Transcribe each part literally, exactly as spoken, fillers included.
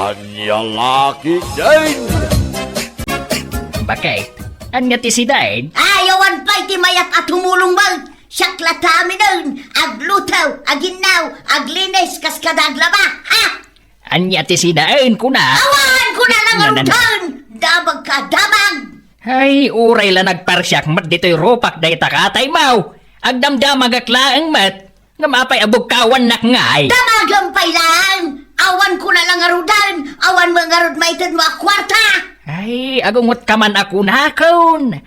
Ania la ketdin? Bakit? Ania ti sidaen? Ay, awan pay ti mayat a tumulong met. Siak la ti aminen. Agluto, aginnaw, aglinis, kas kada aglaba. Ha? Ania ti sidaen, kuna? Awan, kuna la nga Nanan- rudan. Damag ka, damag. Ay, uray la nagparsiak met ditoy rupak dayta kataymo. Agdamdamagak laeng met. Ngem apay a bugkawannak ngay? Damagem pay laeng. Awan kuna la nga rudan. Awan met ngarud maitedmo a kuarta. Ay, agungot ka man a kunakon.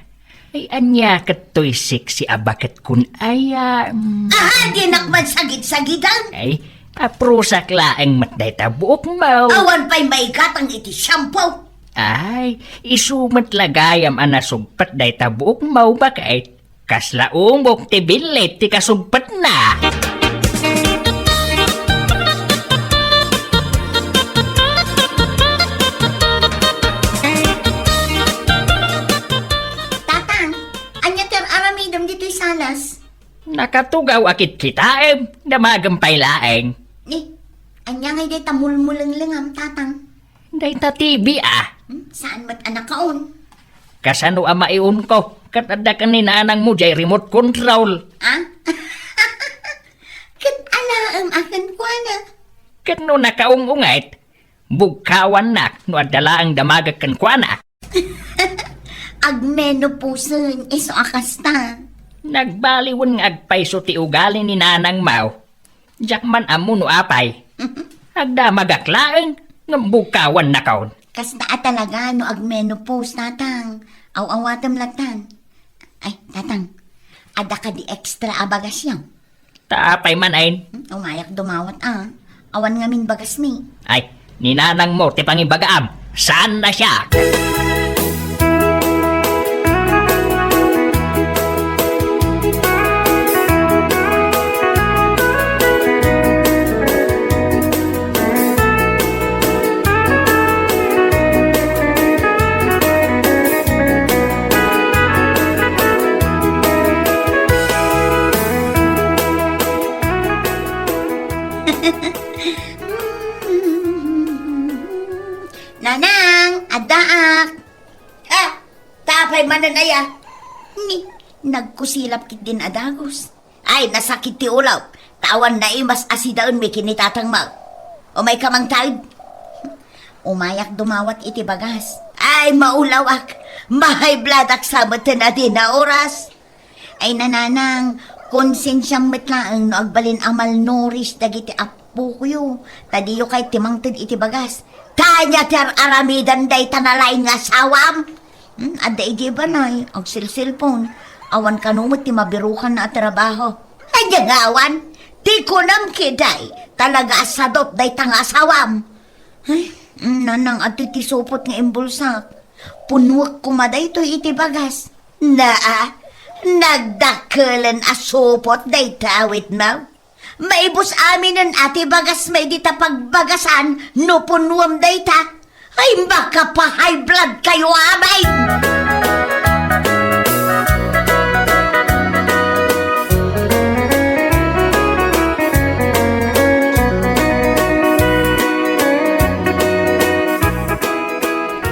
Ay, ania ket toy sexy a baket kun aya? Mm. Aha, dinak man sagid-sagidan. Ay, aprusak laeng met dayta buokmo. Awan pay maigatang iti shampoo. Ay, isu met la gayam a nasugpet dayta buokmo, baket. Kasla umok ti billit ti kasugpetna. Tatang, ania ti ar-aramidem ditoy salas? Nakatugaw a kitkitaem, damagem pay laeng. Ni, ania ngay dayta mulmulenglengam, Tatang? Dayta T V, a. Hmm, saan met a nakaon? Kasano a maiunko? Ket adda ken ni nanangmo jay remote control. Ah? Ket alaem a kenkuana? Ket no nakaung-unget, bugkawannak no adda laeng damagek kenkuana. Agmenopause, isu a kasta. Nagbaliwen nga agpayso ti ugali ni nanangmo. Diak man ammo no apay. Agdamagak laeng, ngem bugkawannakon. Kasta a talaga no agmenopause, Tatang. Aw-awatem latan. Ay, Tatang, adda kadi extra a bagasyo? Ta apay man, ayn? Hmm, umayak dumawat, a. Awan ngamin bagasmi. Ay, ni nanangmo ti pangibagaam. Saan na siya? Nanang, addaak. Ah, ta apay manen aya? Ni, nagkusilap ketdin a dagus. Ay, nasakit ti ulok. Ta awan naimas a sidaenmi ken ni tatangmo. Umayka mangted. Umayak dumawat iti bagas. Ay, maulawak. Ma-high bloodak sa met ti naoras. Ay, nanang, konsensiam met laeng no agbalin a malnourished dagiti appoyo, ta diyo kayat ti mangted iti bagas. Ta ania ti ar-aramidan dayta nalaing nga asawam? Hmm, adda idiay balay, agselselpon. Awan kano met ti mabirukanna a trabaho. Ania nga awan? Ti kunam ketdi, talaga a sadop dayta nga asawam. Ay, nanang, adtoy ti supot nga imbulsak. Punnuek koma daytoy iti bagas. Naa, nagdakkelen a supot dayta awitmo. Maibus aminen a ti bagasmo idi ta pagbagasan no punnuem dayta. Ay, makapahay blood kayo, amay!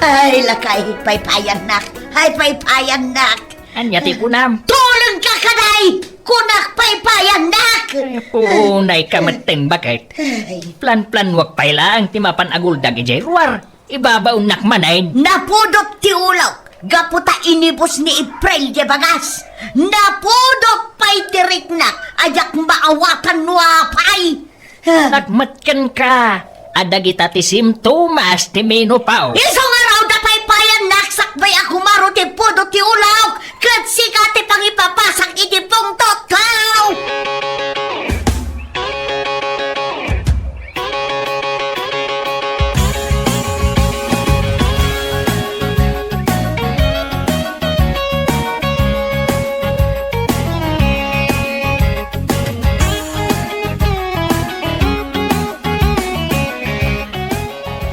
Ay, lakay, paypayannak. Ay, paypayannak. Ania ti kunam? Tulengka kadi! Kunak paypayannak! Ay, punay ka metten, baket. Ay. Plan-planuak pay laeng ti mapan aguldag idiay ruar. Ibabaonnak manen. Napudot ti ulok gapu ta inibus ni April ti bagas. Napudot pay ti riknak a diak maawatan no apay. Nakmet kenka a dagita ti simptomas ti menopause. Isu ngarud a paypayannak sakbay a kumaro ti pudot ti ulok, ket sika ti pangipapasak iti pungtotko.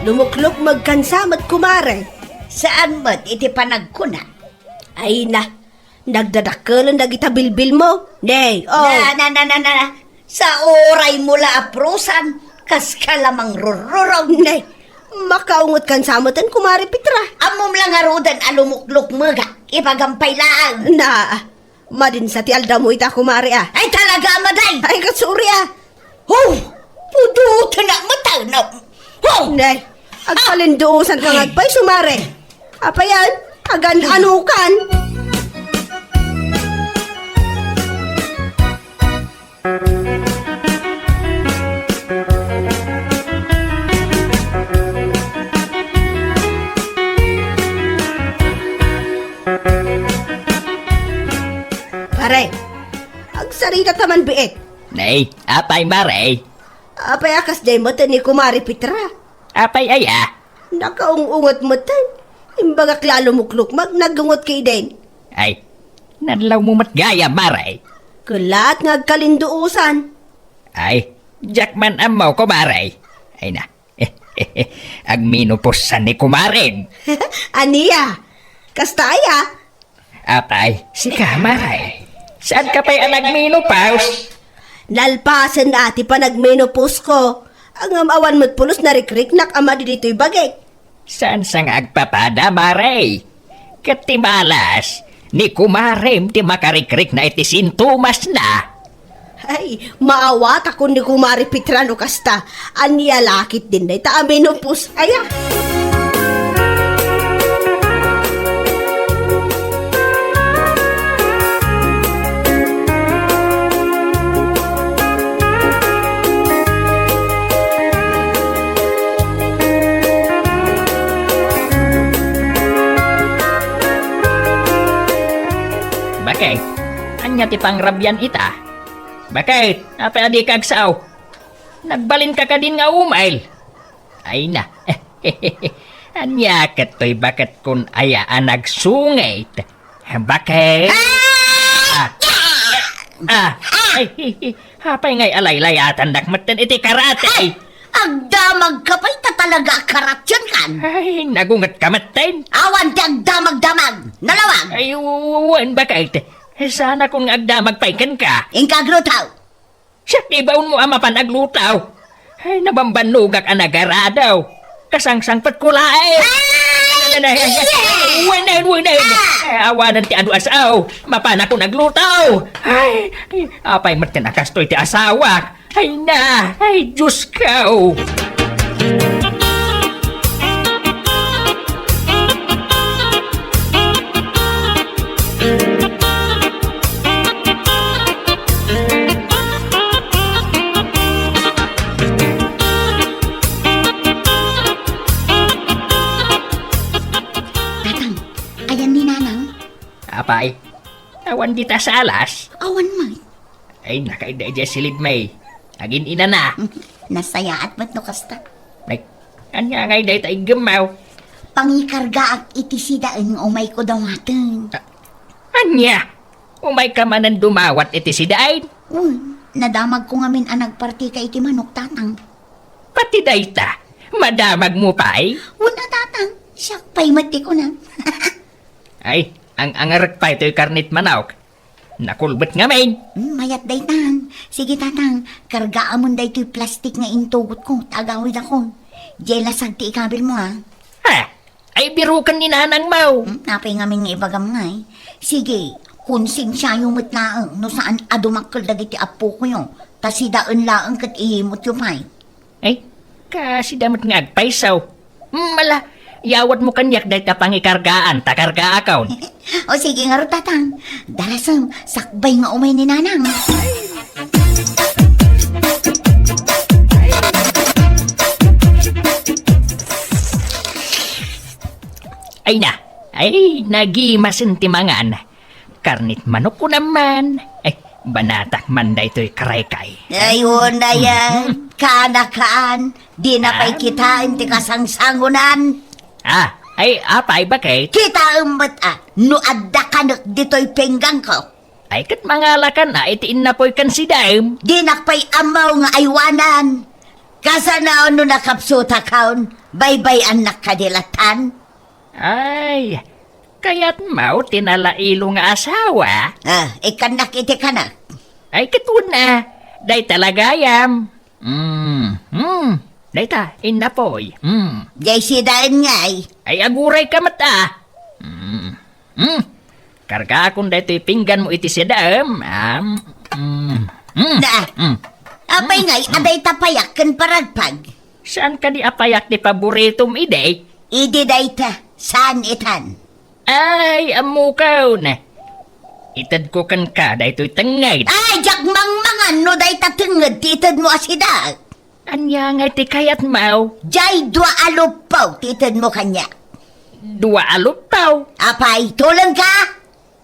Lumuklok met kansa met, kumare. Saan met iti panagkuna? Ay na, nagdadakkelen dagita bilbilmo. Nay, oh. Na, na, na, na, na. Sa uraymo la aprusan, kaska la mangrururong. Nay, Makaungot kan sa metten, Kumare Petra. Ammom la ngaruden a lumuklukmegak, ibagam pay laeng. Na, madinsa ti aldamo ita, Kumare, a. Ay, talaga, Maday! Ay, kasuri, a. Oh! Pudutenak mata, no? Oh! Nay, agpalinduosan ka nga agpayso, Mare. Apayan, agan-anukan. Pare, agsarita ta man biit. Nay, apay, Mare? Apay a kasdiay metten ni Kumare Petra? Apay aya? Nakaung-ungot metten. Imbagak la a lumuklukmeg, nagungot ketdin. Ay, nadlawmo met gayam, Mare. Ket laat nga agkalinduosan. Ay, diak man ammo, Kumare. Ay na, agmenopaussan ni Kumarem. Ania? Kasta aya? Apay, sika, Mare. Saanka pay a nagmenopause? Nalpasen a ti panagmenopause ko. Ngem awan met pulos narikriknak a madi ditoy bagik. Saan sa nga agpapada, Mare? Ket ti malas, ni Kumarem ti makarikrikna iti sintomasna. Ay, maawatakon ni Kumare Petra no kasta. Ania la ketdin dayta a menopause aya? Bakit? Ania ti pangrabian ita? Bakit? Apay a dika agsao? Nagbalinka kadin nga umay? Ay na. Ania ket toy baket kun aya a nagsungit? Baket? Ah! Ah! Ay, apay ngay a laylayatandak metten iti karate? Ay! Agdamagka pay ta talaga a karatian kan? Ay, nagungetka metten. Awan ti agdamagdamag. Nalawag. Ay, wen, baket. Saanakon nga agdamag pay kenka. Inka aglutaw. Siak ti ibaonmo a mapan aglutaw. Ay, nabambannogak a nagaradaw. Kasangsangpetko laeng. Ay! Ay, ay, ay, ay, ay, wenen, wenen. Ah! Ay, awanen ti adu a sao. Mapanakon aglutaw. Ay, ay, apay met ken a kastoy ti asawak. Ay na, ay, Diyos ko. Tatang, ayan ni Nanang? Apay, awan dita sa alas? Awan man. Ay, nakaida idiay silid, May. Agin-inana. Nasayaat met no kasta. Ay, ania ngay dayta iggemmaw? Pangikargaak iti sidaen nga umayko dawaten. A-, ania? Umayka manen dumawat iti sidaen? Wen, nadamagko ngamin a nagpartika iti manok, Tatang. Pati dayta, madamagmo pay? Wen a, Tatang, siak pay met ti kunam. Ay, ang-angarek pay toy karnit manok. Nakulbet ngamin. Hmm, mayat daytan. Sige, Tatang, kargaamon daytoy plastik nga intugotko, ta agawidakon. Diay lasag ti ikabilmo, a. Ha? Ay, biroken ni nanangmo. Hmm, apay ngamin nga ibagam ngay? Sige, konsensiayo met laeng no saan a dumakkel dagiti appokoyo, ta sidaen laeng ket iyimutyo pay. Ay, kasida met nga agpayso. Mm, ala, yawatmo kaniak dayta pangikargaan ta kargaakon. O sige ngarud, Tatang. Darasem, sakbay nga umay ni Nanang. Ay na, ay, nagimasen ti mangan. Karnit manok ko naman. Ay, banatak man daytoy karaykay. Ay, wen a yan. Kaanakan. Dina pay kitaen ti kasangsangonan. Ah, ay, apay, baket? Kitaem met a, no adda kanek ditoy pinggangko. Ay, ket mangalakan a iti innapoy kan sidaem. Dinak pay ammo nga aywanan. Kasano no nakapsutakon, baybay-annak kadi latan? Ay, kayatmo ti nalailo nga asawa? Ah, ikkannak iti kanak. Ay, ket wen a, dayta la gayam. Mm, mm. Dayta, innapoy. Mm. Jay sidaen ngay. Ay, agurayka met, a. Mm. Mm. Kargaakon daytoy pingganmo iti sidaem. Am. Mm. Mm. Na. Mm. Apay ngay, a dayta payak ken paragpag? Saan kadi a payak ti paboritom idi? Idi dayta, saan itan? Ay, ammokon. Itedko kenka daytoy tengnged. Ay, diak mangmangan no dayta tengnged ti itedmo a sida. Ania ngay ti kayatmo? Jay dua a luppo ti itedmo kaniak. Dua a luppo? Apay, tulongka?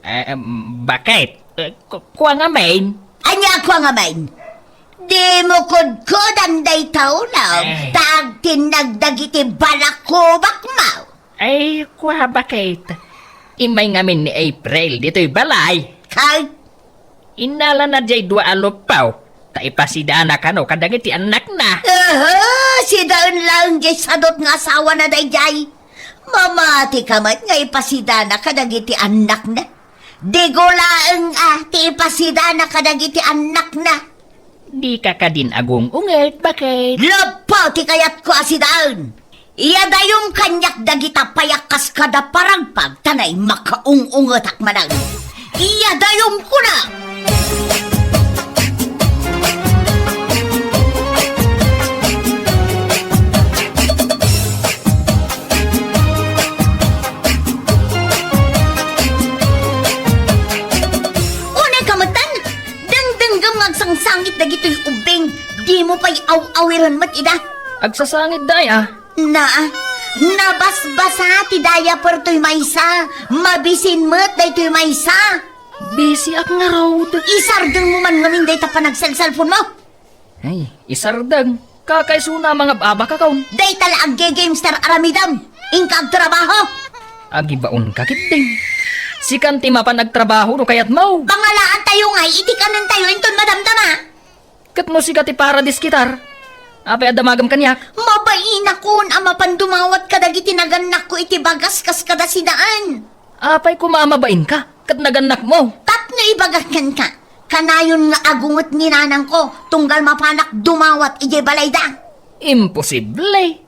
Eh, em, bakit? Eh, ku-, kua ngamin? Ania kua ngamin? Dimo kudkudan dayta ulam, eh, ta agtinnag dagiti balakubakmo. Ay, kua bakit? Immay ngamin ni April ditoy balay. Kay? Innalana jay dua a luppo, ta ipasidana kano kadagiti annakna. Aha, sidaen laeng jay sadot nga asawana dayjay. Mamatika met nga ipasidana kadagiti annakna. Digo laeng a ti ipasidana kadagiti annakna. Dika kadin agung-unget, bakit? Luppo ti kayatko a sidaen. Iyadayom kaniak dagita payak kas kada paragpag ta nay makaung-ungetak manen. Iyadayom kuna! Unay ka metten, dengdenggem nga agsangsangit dagitoy ubbing, dimo pay aw-awiren met ida. Agsasangit daya? Na, nabasbasa ti diaper toy maysa, mabisin met daytoy maysa. Bisiak ngarud. Isardengmo man ngamin dayta panagselselponmo. Ay, isardeng. Kakaisuna mangab-abakakon. Dayta la agge-gamester aramidem. Inka agtrabaho. Agibaonka ketdin. Sikan ti mapan agtrabaho no kayatmo. Pangalaantayo ngay iti kanentayo inton madamdama. Ket no sika ti para diskitar, apay a damagem kaniak? Mabainakon a mapan dumawat kadagiti nagannakko iti bagas kas kada sidaen. Apay koma a mabainka ket nagannakmo? Tapno ibagak kenka, kanayon nga agunget ni nanangko tunggal mapanak dumawat idiay balayda. Imposible!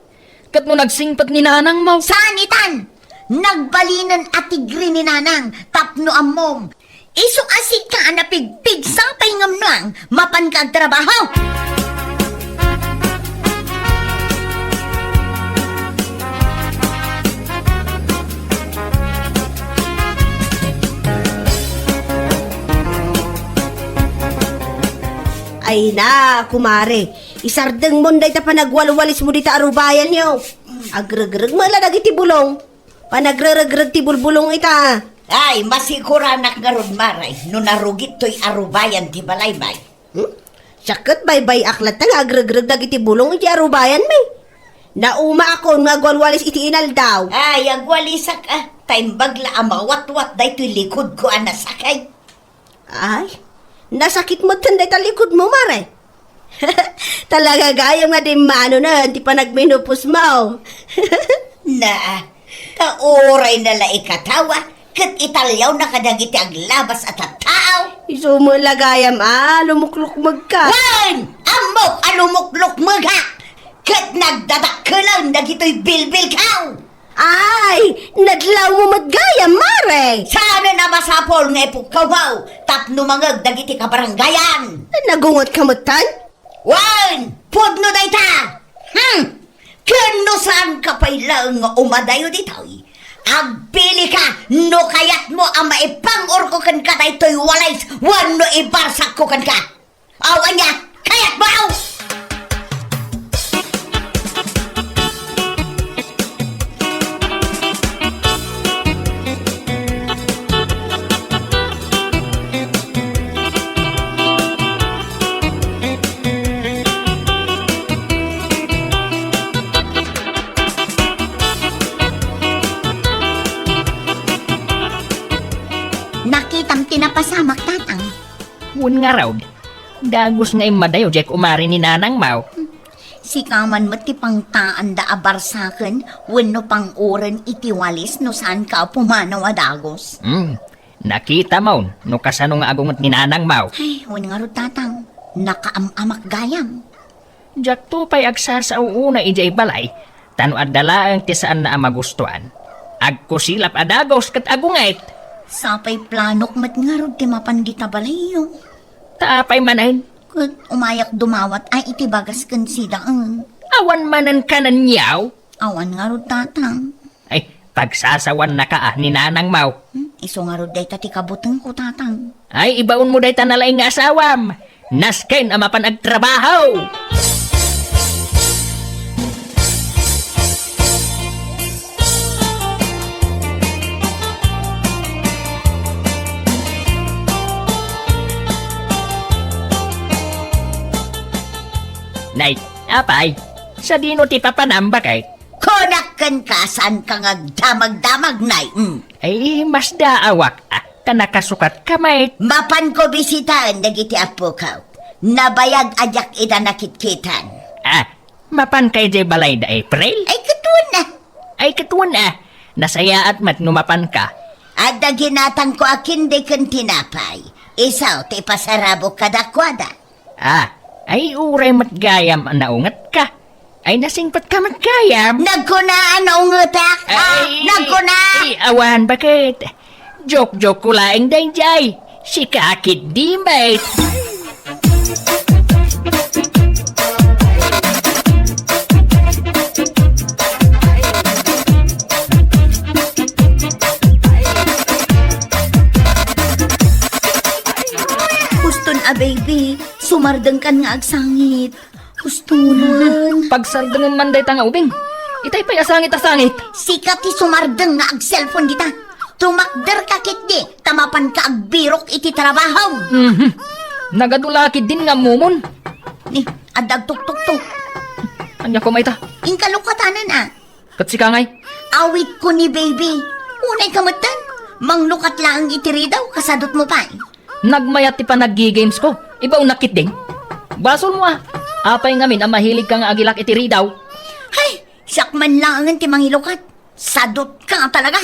Ket no nagsingpet ni nanangmo? Saan itan? Nagbalinen a tigre ni nanang tapno ammom. Isu a sika a napigpigsa pay ngem nuang mapanka agtrabaho. Ay na, kumare, isardengmon dayta panagwalwalismo dita arubayanyo. Agregreg met la dagiti bulong. Panagreregreg ti bulbulong ita. Ay, masiguranak ngarud, mare, no narugit toy arubayan ti balaymi. Hmm? Siak ket baybay-ak latta nga agregreg dagiti bulong iti arubayanmi. Naumaakon nga agwalwalis iti inaldaw. Ay, agwalisak, a. Ta imbag la a mawatwat daytoy likodko a nasakit. Ay, nasakit metten dayta likodmo, mare. Talaga gayam nga dimmanonen ti panagmenopause mo. Na, ta uray na la ikatawa, ket italiawna kadagiti aglabas a tattao. Isu met la gayam a lumuklukmegka. Wen! Ammok a lumuklukmegak, ket nagdadakkelan dagitoy bilbilko. Ay, nadlawmo met gayam, mare! Saanen a masapul nga ipukkawmo tapno mangngeg dagiti kabarangayan? Nagungetka metten? Wen, pudno dayta! Hmm! Ken no saanka pay laeng nga umadayo ditoy, agpilika no kayatmo a maipang-orko kenka daytoy walis wenno ibarsakko kenka. Aw, ania? Kayatmo, aw! Nakitam ti napasamak, Tatang. Wen ngarud, dagus nga immadayo diay kumare ni nanangmo. Sika man met ti pangtaanda a barsaken wenno pang-uren iti walis no saanka a pumanaw a dagus. Hmm, nakitamon no kasano nga agunget ni nanangmo. Ay, wen ngarud, Tatang, nakaam-amak gayam. Diakto pay agsasao unay idiay balay, ta no adda laeng ti saanna a magustuan, agkusilap a dagus ket agunget. Sapay planok met ngarud ti mapan dita balayyo. Ta apay manen? Ket umayak dumawat ay iti bagas ken sidaen. Awan manen kanenyo? Awan ngarud, Tatang. Ay, pagsasawannaka a ni nanangmo. Hmm, isu ngarud dayta ti kabutengko, Tatang. Ay, ibaonmo dayta nalaing nga asawam. Nasken a mapan agtrabaho. Nay, apay, sadino ti papanam, baket? Kunak kenka, saanka nga agdamagdamag, Nay. Mm. Ay, masdaawak, a, ta nakasukatka met. Mapanko bisitaen dagiti appokaw. Nabayag a diak ida nakitkitan. Ah, mapanka idiay balay da April? Ay, ket wen a. Ay, ket wen a. Nasayaat met no mapanka. Adda ginatangko a kende ken tinapay. Isu ti ipasarabok kadakuada. Ah, ay uray met gayam a naungetka. Ay nasingpetka met gayam. Nagkuna a naungetak, ah, ay, nagkuna. Ay, awan, baket? Joke-joke ko laeng daydiay. Sika ketdi met. Huston a, baby, sumardengkan nga agsangit. Hustonan. Pagsardengem man dayta nga ubing. Itay pay a sangit a sangit. Sika ti sumardeng nga agselpon dita. Tumakderka ketdi, ta mapanka agbirok iti trabaho. Mhm. Nagadu la ketdin nga ammomon. Ni, adda agtuktukto. Ania koma ita? Inka lukatanan a. Ket sika ngay? Awitko ni baby. Unayka metten. Manglukat laeng iti ridaw, kasadutmo pay. Nagmayat ti panaggi-games ko. Ibaonnak ketdin. Basolmo a. Apay ngamin a mahiligka nga agilak iti ridaw? Hay, siak man laengen ti mangilukat. Sadutka talaga.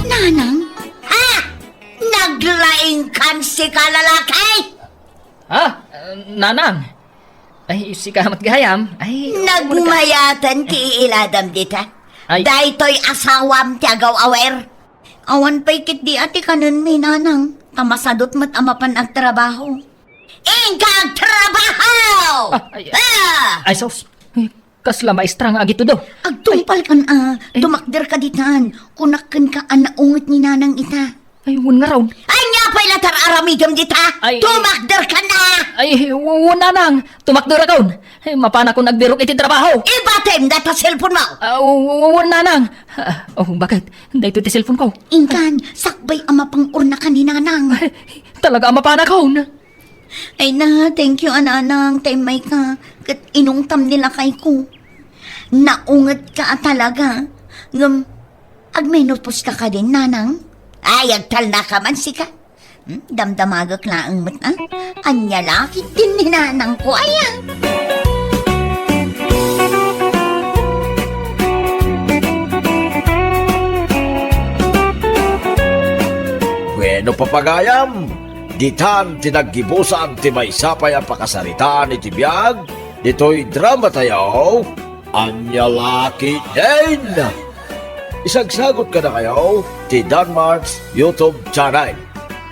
Nanang? Ah! Naglaingkan sika, lalaki! Ha? Nanang? Ay, sika met gayam. Ay, nagmayatan ti iiladam dita. Ay. Daytoy asawam ti agaw-awer. Awan pay ketdi a ti kanenmi, nanang. Ta masadut met a mapan agtrabaho. Inka agtrabaho! Ah, ay, ah! Ay, sus. Ay, kasla maestra nga agitudo. Agtungpalkan a, ay. Tumakderka ditan. Kunak kenka a naunget ni nanang ita. Ay, wen ngarud. Ania pay la ti ar-aramidem dita? Ay. Tumakderkan a! Ay, w-, wen nanang. Tumakderakon. Ay, mapanakon agbirok iti trabaho. Ibatem dayta cellphone mo. Ah, w-, w-, wen nanang. Ah, oh, baket? Daytoy ti cellphone ko. Inkan, sakbay a mapang-urnakan ni nanang. Ay, talaga a mapanakon. Ay na, thank you a nanang, ta immayka, ket inungtam ni lakayko. Naungetka a talaga. Ngem, agmenopauseka kadin, nanang? Ay, agtalnaka man sika. Hmm, damdamagek laeng met, a? Ania la ketdin ni nanangko, aya? Bueno, papagayam, ditan ti naggibusan ti maysa pay a pakasaritaan iti biag ditoy dramatayo, Ania la ketdin? Isagsagut kadakayo ti Danmart's YouTube channel.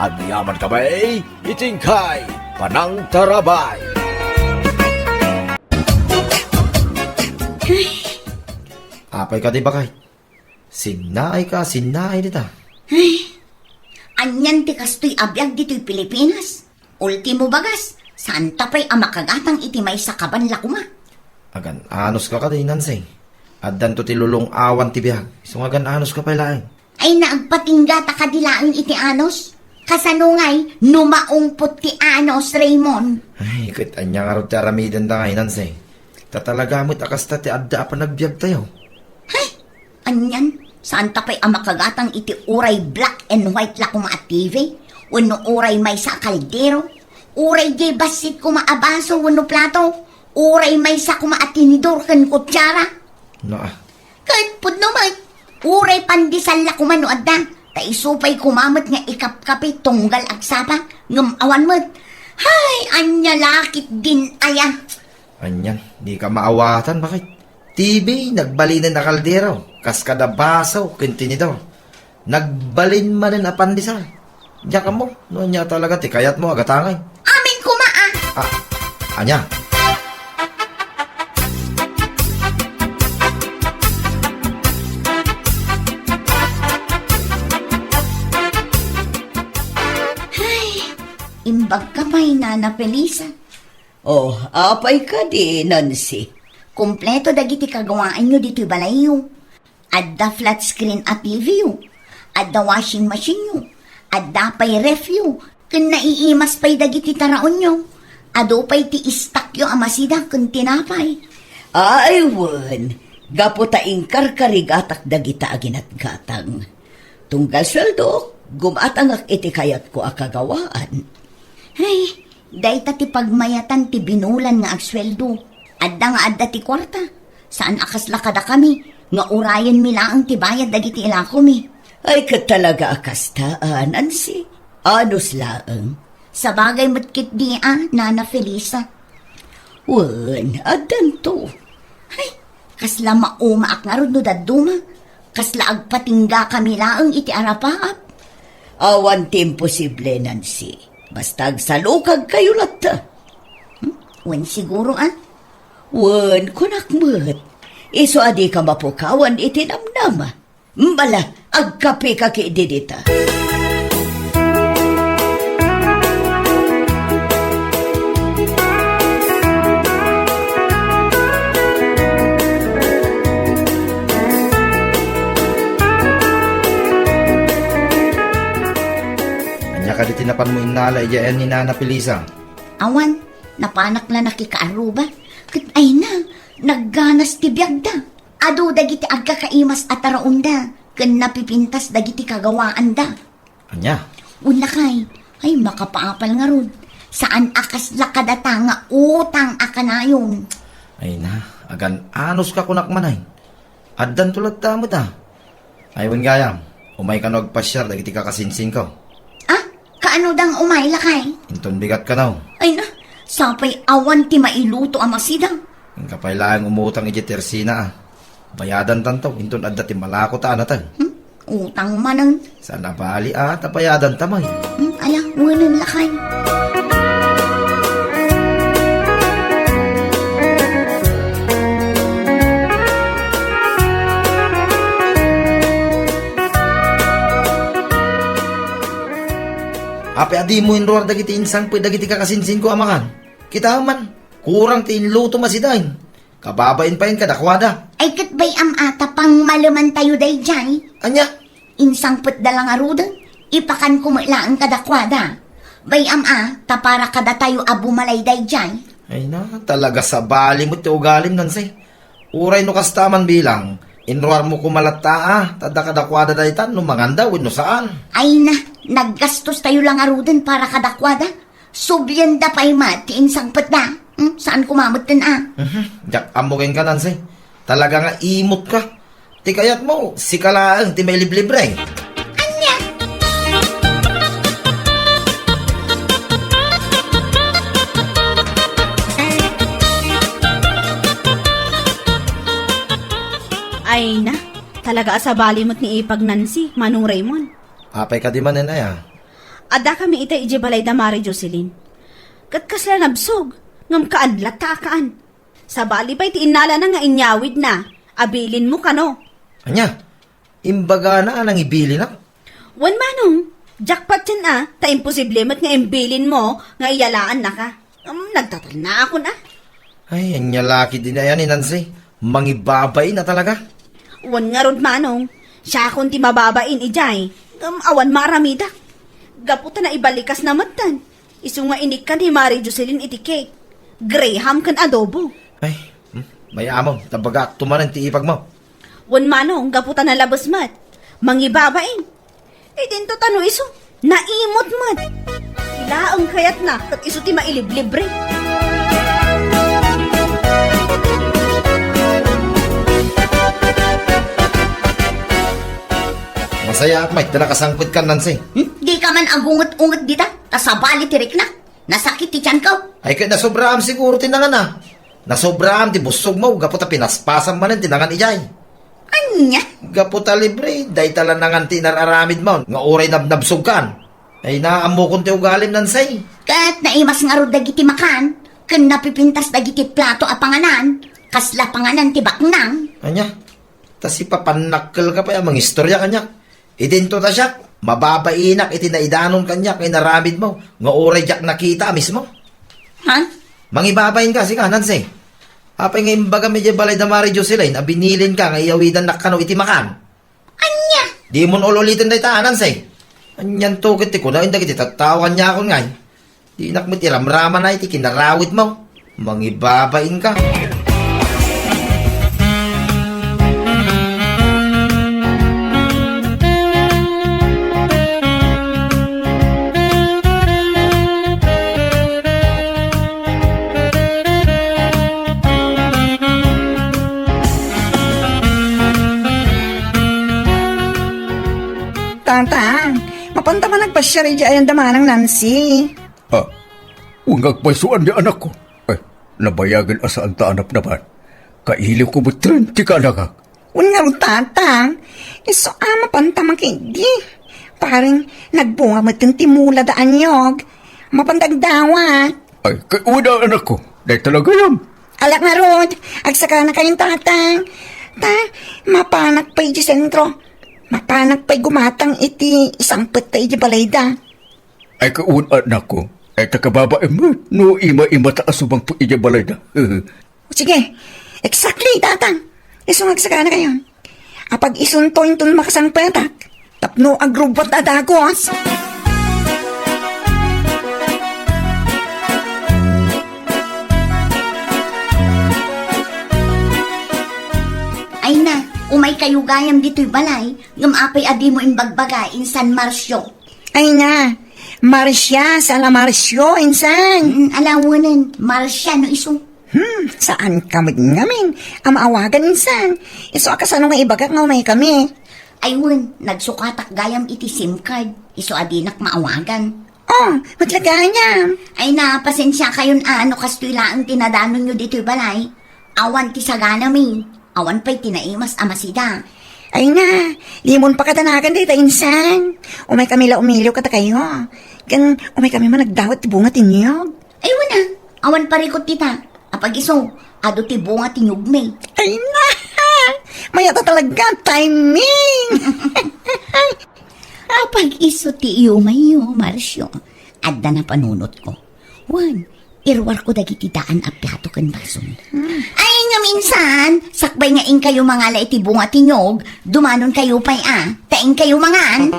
Agyaman kami iti inkay panangtarabay. Apay kadi, baket? Sinnaayka, sinnaay dita. Ay, anian ti kastoy a biag ditoy Pilipinas? Ultimo bagas, saanta pay a makagatang iti maysa kaban la koma. Agan-anoska kadi, Nancy? Addanto ti lulong-awan ti biag. Isu nga agan-anoska pay laeng. Ay, naagpatinggata kadi laeng iti anos? Kasano ngay no maungpot ti anos, Raymond? Ay, ket ania ngarud ti aramidenda ngay, Nancy? Ta talaga met a kasta ti adda a panagbiagtayo. Hay! Anian, saanta pay a makagatang iti uray black and white la koma a T V, wenno uray maysa a kaldero, uray diay bassit koma a baso wenno plato, uray maysa koma a tinidor ken kutsara. Naa. Ket pudno met, uray pandesal la koma no adda. Ta isu pay koma met nga ikapkapi tunggal agsapa, ngem awan met. Hay, ania la ketdin aya? Anian, dika maawatan, baket. T V, nagbalinen a kaldero, kas kada baso ken tinidor. Nagbalin manen a pandesal. Diak ammo, no ania talaga ti kayatmo a gatangay. Amin koma, a. Ah, ania? Hay, imbagka pay, Nana Felisa. Oh, apay kadi, Nancy? Kompleto dagiti kagawaanyo ditoy balayyo. Adda flat screen a T V yo. Adda washing machine yo. Adda pay ref yo. Ken naiimas pay dagiti taraonyo. Adu pay ti istakyo a masida ken tinapay. Ay, wen, gapu ta inkarkarigatak dagita a ginatgatang. Tunggal sueldo, gumatangak iti kayatko a kagawaan. Ay, dayta ti pagmayatan ti binulan nga agsueldo. Adda nga adda ti kuarta. Saan a kasla kadakami, nga urayenmi laeng ti bayad dagiti ilakomi. Ay, ket talaga a kasta, a, Nancy. Anus laeng. Sabagay met ketdi a, Nana Felisa. Wen, addanto. Ay, kasla maumaak ngarud no dadduma. Kasla agpatingga kami laeng iti arapaap. Awan ti imposible, Nancy. Basta agsalukagkayo latta. Hmm? Wen siguro, a? Wen, kunak met. Isu a dika mapukawan iti namnama. Bala, agkapeka ketdi dita. Ania kadi ti napanmo innala idiay ayan ni Nana Felisa? Awan, napanak la nakikaaruba. Ket ay na, nagganas ti biagda. Adu dagiti agkakaimas a taraonda, ken napipintas dagiti kagawaanda. Ania? Wen lakay, ay makapaapal ngarud. Saan a kasla kadata nga utang a kanayon. Ay na, agan-anos ka kunak manay. Addanto latta met a. Ay, wen gayam, umay kano agpasiar dagiti kakasinsingko. Ah, kaano dang umay lakay? Inton bigat kano. Ay na, sapay awan ti mailuto a masida. Inka pay laeng umutang idiay Tersina a. Bayadantanto, inton adda ti malako ta a nateng. Hmm? Utang manen. Saan a bali a, ta bayadanta met. Hmm, ala, wenen lakay. Apay a dimo inruar dagiti insangpet dagiti kakasinsingko a makan? Kitaem man, kurang ti inluto a masida. Kababain pay kadakuada. Ay, ket bay-am a ta pangmalemantayo daydiay. Ania? Insangpetda la ngaruden, ipakanko met laeng kadakuada. Bay-am a ta para kadatayo a bumalay daydiay. Ay na, talaga sabali met ti ugalim, Nancy. Uray no kasta man bilang, inruarmo koma latta a, ta adda kadakuada daytan no manganda wenno saan. Ay na, naggastostayo la ngaruden para kadakuada. Sublianda pay met ti insangpetda. Hmm? Saan koma metten a? Mhm. Diak ammo kenka, Nancy. Talaga nga imot ka. Ti kayatmo, sika laeng ti mailiblibre. Ania? Ay na, talaga a sabali met ni Ipag Nancy, Manong Raymond. Apay kadi manen aya? Adda kami ita idiay balay da Mari Jocelyn. Ket kasla nabsog, ngem kaan latta a kaan. Sabali pay ti innalana nga inyawidna, abilinmo kano. Ania? Imbagana a nangibilinak? Wen manong, diak patien a, ta imposible met nga imbilinmo nga iyalaannaka. Ngem nagtatalnaakon a. Ay, ania la ketdin aya ni Nancy? Mangibabain a talaga? Wen ngarud manong, siakon ti mababain idiay, ngem awan maaramidak. Gapu ta naibalikasna metten. Isu nga inikkan ni Mari Jocelyn iti cake. Graham ken adobo. Ay, hmm, mayamem, ta bagaakto manen ti ipagmo. Wen manong, gapu ta nalabes met. Mangibabain. Idinto ta no isu, naimot met. Ilaeng kayatna, ket isu ti mailiblibre. Sayaat met ti nakasangpetkan, Nancy. Hmm? Dika man agunget-unget dita, ta sabali ti riknak. Nasakit ti tianko. Ay, ket nasobraam siguro ti nangana. Nasobraam ti bussogmo, gapu ta pinaspasam manen ti nangan idiay. Ania? Gapu ta libre, dayta la nangan ti inar-aramidmo, nga uray nabnabsogkan. Ay, naammokon ti ugalim, Nancy. Ket naimas ngarud dagiti makan, ken napipintas dagiti plato a panganan, kasla panganan ti baknang. Ania? Ta sipapannakkelka pay a mangistorya kaniak. Idinto ta siak, mababainak iti naidanon kaniak nga inaramidmo, nga uray diak nakita a mismo. Ha? Mangibabainka, sika, Nancy. Apay nga imbagam idiay balay da Mari Jocelyn a binilinka nga iyawidannak kano iti makan? Ania? Dimon ul-uliten dayta, Nancy. Anianto ket ti kunaen dagiti tattao kaniakon ngay? Dinak met iramramanay ti kinarawitmo. Mangibabainka. Tatang, mapanta man agpasiar idiay ayan da Manang Nancy. Ah, wen nga agpayso ania, anakko? Ay, nabayagen a saan ta a napnapan. Kailiwko metten ti kaanakak. Wen ngarud, Tatang, isu a mapanta makidi. Parang nagbunga metten ti mula da a niyog. Mapanta agdawat. Ay, kay wen a, anakko, dayta la gayam. Ala ngarud, agsakanakayon, Tatang. Ta, mapanak pay idiay sentro. Mapanak pay gumatang iti isangpet ta idiay balayda. Ay, kaun, anakko. Ay, ta kababaem met no ima-ima ta a sumangpet idiay balayda. Sige, exactly, Tatang. Isu nga agsakanakayon. Apag-isunto inton makasangpetak tapno agrubbuat a dagos. Ay na, umay kayo gayam ditoy balay, ngem apay a dimo imbagbaga insan Marcio? Ay na, Marcia, saan a Marcio, insan? Mm, ala wen, Marcia no isu. Hmm, saan ka met ngamin a maawagan, insan? Isu a kasano nga ibagak nga umaykami? Ay wen, nagsukatak gayam iti SIM card. Isu a dinak maawagan. Oh, met la gayam. Ay na, pasensiakayon a no kastoy laeng ti nadanonyo ditoy balay. Awan ti saganami. Awan pay ti naimas a masida. Ay na, dimon pakadanagan dayta, insan. Umaykami la umiliw kadakayo. Ken umaykami man agdawat ti bunga ti niyog. Ay wen a, awan parikut dita. Apag-isu, adu ti bunga ti niyogmi. Ay na, mayat a talaga, timing. Apag-isu ti iumayyo, Marcio. Adda napanunotko. Wen, iruarko dagiti daan a plato ken baso. Ay, ngem insan, sakbay nga inkayo mangala iti bunga ti niyog, dumanonkayo pay a, ta inkayo mangan.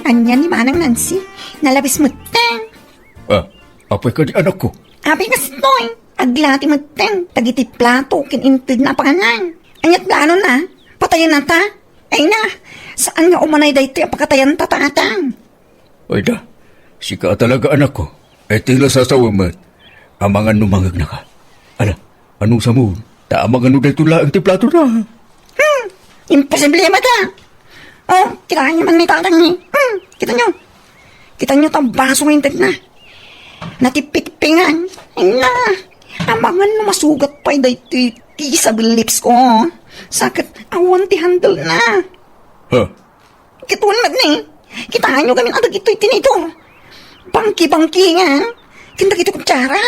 Ania ni Manang Nancy? Nalabes metten. Ah, apay kadi, anakko? Apay kastoy, aglati metten dagiti plato ken inted na a panganan. Ania ti planona? Patayenna ta? Ay na, saan nga umanay daytoy a pakatayan ta, Tatang? Ay da, sika a talaga, anakko. Ay, ti la sasawen met. Amangan no mangegnaka. Ala, ano sa mo? Ta amangan no daytoy laeng ti plato na. Hmm, imposible met a. Oh, kitaenyo man ni Tatang ni. Hmm, kitaenyo. Kitaenyo ta baso nga inted na. Natipikpingan. Ay na, amangan no masugat pay daytoy ti Isabel lips ko. Sakit, awan ti handle na. Ha? Kitaenyo met ni, kitaenyo gamin a dagitoy tinitor. Bangki-bangki nga, ken dagitoy kutsara.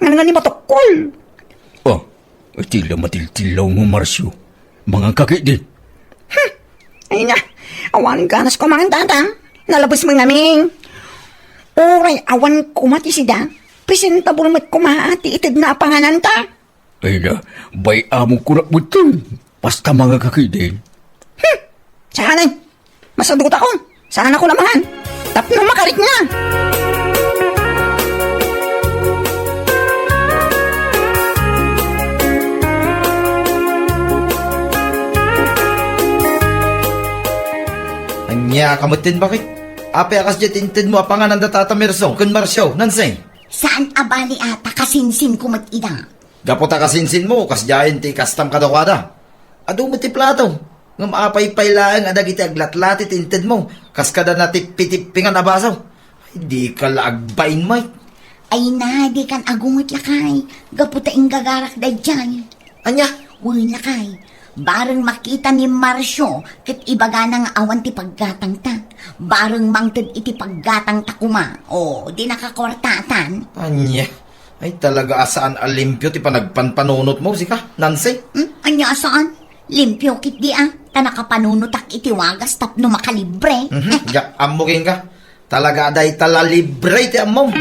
Nga nga ni matukkol. Oh, iti la matiltilaw mo, Marcio. Mangan ka ketdin. Hmm. Ay na, awan ganas ko mangan, Tatang. Nalabes mo ngamin. Uray awan koma ti sida, presentable met koma ti ited na a panganan ta. Ay na, bay-amok kunak metten. Basta mangan ka ketdin. Hmm! Saan ay? Masadutakon. Saan ako namangan? Tapno makarikna. Ania ka met ti bakit? Apay a kasdiay ti intedmo a panganan da Tata Merso ken Marcio, Nancy? Saan a bali a ta kasinsinko met ida. Gapu ta kasinsinmo, kasdiayen ti ikastam kadakuada. Adu met ti plato. Ngem apay pay laeng a dagiti aglatlati ti intedmo, kas kada natippitippingan a baso? Ay, dika la agbain, Mike. Ay na, dikan agunget, lakay. Gapu ta inggagarak daydiay. Ania? Wen, lakay. Bareng makita ni Marcio ket ibagana nga awan ti paggatangta. Bareng mangted iti paggatangta koma. O, di nakakuartatan. Ania? Ay, talaga a saan a limpio ti panagpanpanunotmo, sika, Nancy? Hmm? Ania a saan? Limpio ketdi a, ta nakapanunotak iti wagas tapno makalibre. Mhm. Diak ammo kenka. Talaga a dayta la libre ti ammom.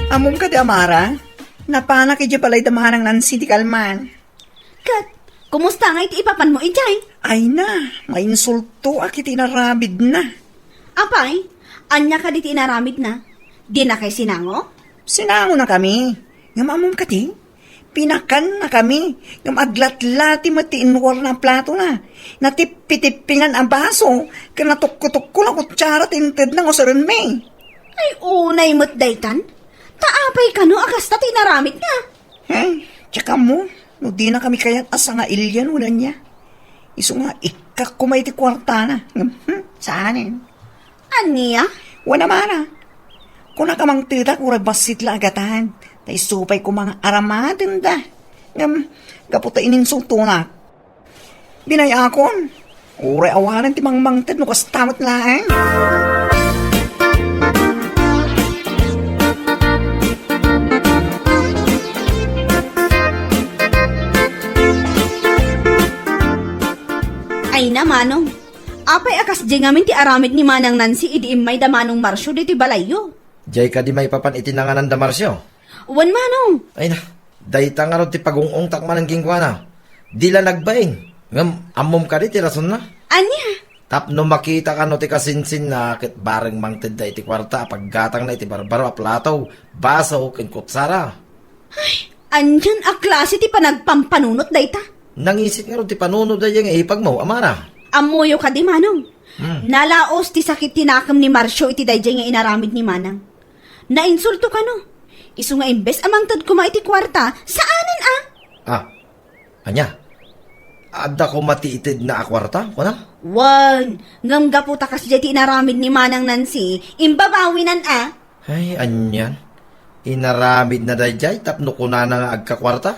Ammom kadi, Amara? Napanak idiay balay da Manang Nancy idi kalman. Ket, kumusta ngay ti ipapanmo idiay? Ay na, mainsultoak iti inaramidna. Apay, ania kadi ti inaramidna? Dinakay sinango? Sinangonakami. Ngem ammom kadi? Pinakannakami. Ngem aglatlati met ti inwarna a platona. Natippitippingan a baso, ken natukkotukko a kutsara ti intedna nga usarenmi. Ay, unay met daytan. Ta apay kano a kasta ti inaramidna? Ay, diak ammo no dinakami kayat a sangailian wenno ania. Isu nga ikkak koma iti kuartana. Ngem, hmm, saanen. Ania? Wen, Amara. Kunak a mangtedak uray bassit la a gatad. Ta isu pay koma nga aramatenda. Ngem, gapu ta ininsultonak. Binay-akon. Uray awanen ti mangmangted no kasta met laeng. Ay na, Manong. Apay a kasdiay ngamin ti aramid ni Manang Nancy idi immay da Manong Marcio ditoy balayyo? Diay kadi maipapan iti nanganan da Marcio? Wen, Manong. Ay na, dayta ngarud ti pagung-ungtak manen kenkuana. Di la nagbain. Ngem ammom kadi ti rasonna? Ania? Tapno makita kano ti kasinsinna ket bareng mangtedda iti kuarta a paggatangna iti barbaro a plato, baso, ken kutsara. Ay, anian a klase ti panagpampanunot dayta? Nangisit ngarud ti panunot daydiay nga ipagmo, Amara. Ammoyo kadi, Manong. Hmm. Nalaos ti sakit ti nakem ni Marcio iti daydiay nga inaramid ni Manang. Nainsulto kano. Isu nga imbes a mangted koma iti kuarta, saanen a. Ah, ania? Adda koma ti itedna a kuarta, kuna? Wen, ngem gapu ta kasdiay ti inaramid ni Manang Nancy, imbabawinan a. Ay, anian? Inaramidna daydiay tapno kunana nga agkakuarta?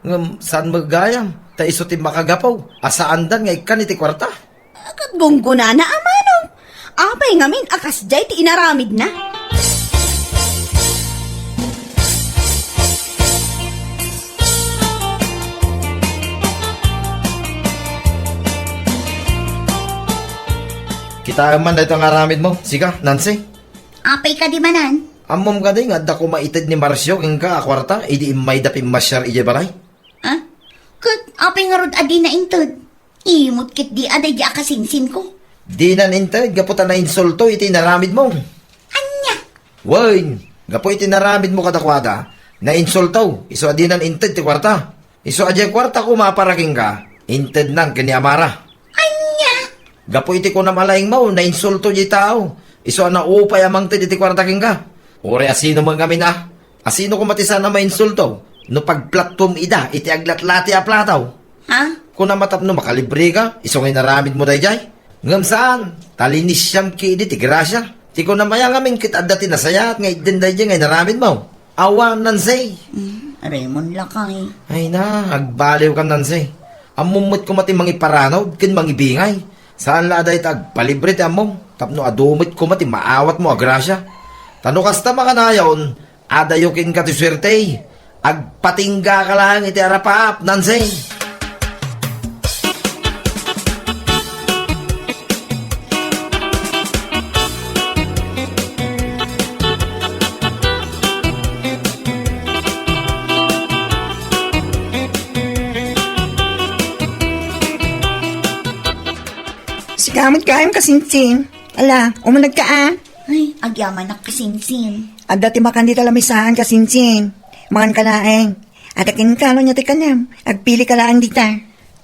Ngem saan met gayam, ta isu ti makagapu a saandan nga ikkan iti kuarta. Ket gunggonana a, Manong. Apay ngamin a kasdiay ti inaramidna? Kitaem man daytoy nga aramidmo, sika, Nancy. Apay kadi manen? Ammom kadi nga adda koma ited ni Marcio kenka a kuarta idi immayda pimmasiar idiay balay? Ha? Ket apay ngarud a dina inted? Imot ketdi a daydi a kasinsinko. Dinan inted gapu ta nainsulto iti inaramidmo. Ania? Wen, gapu iti inaramidmo kadakuada, nainsulto, isu a dinan inted ti kuarta. Isu a diay kuarta koma a para kenka, intednan ken ni Amara. Ania? Gapu iti kunam a laingmo, nainsulto diay tao. Isu a naupay a mangted iti kuarta kenka. Uray a sino met ngamin a. A sino koma ti saan a mainsulto? No pagplattuem ida iti aglatlati a plato. Ha? Kunam a tapno makalibreka, isu nga inaramidmo daydiay. Ngem saan, ta linisiam ketdi ti grasia. Ti kunam aya ngamin ket adda ti nasayaat nga itden daydiay nga inaramidmo. Awan, Nancy. Hmm, Raymond lakay. Ay na, agbaliwkan, Nancy. Ammom met koma ti mangiparanod ken mangibingay. Saan la a dayta agpalibre ti ammom, tapno adu met koma ti maawatmo a grasia. Ta no kasta makanayon, adayo kenka ti suerte. Agpatinggaka laeng iti arapaap, Nancy. Sika met gayam, kasinsin. Ala, umunegka a. Ay, agyamanak, kasinsin. Adda ti makan dita lamisaan, kasinsin. Manganka laeng. Adda kenka no ania ti kaniam. Agpilika laeng dita.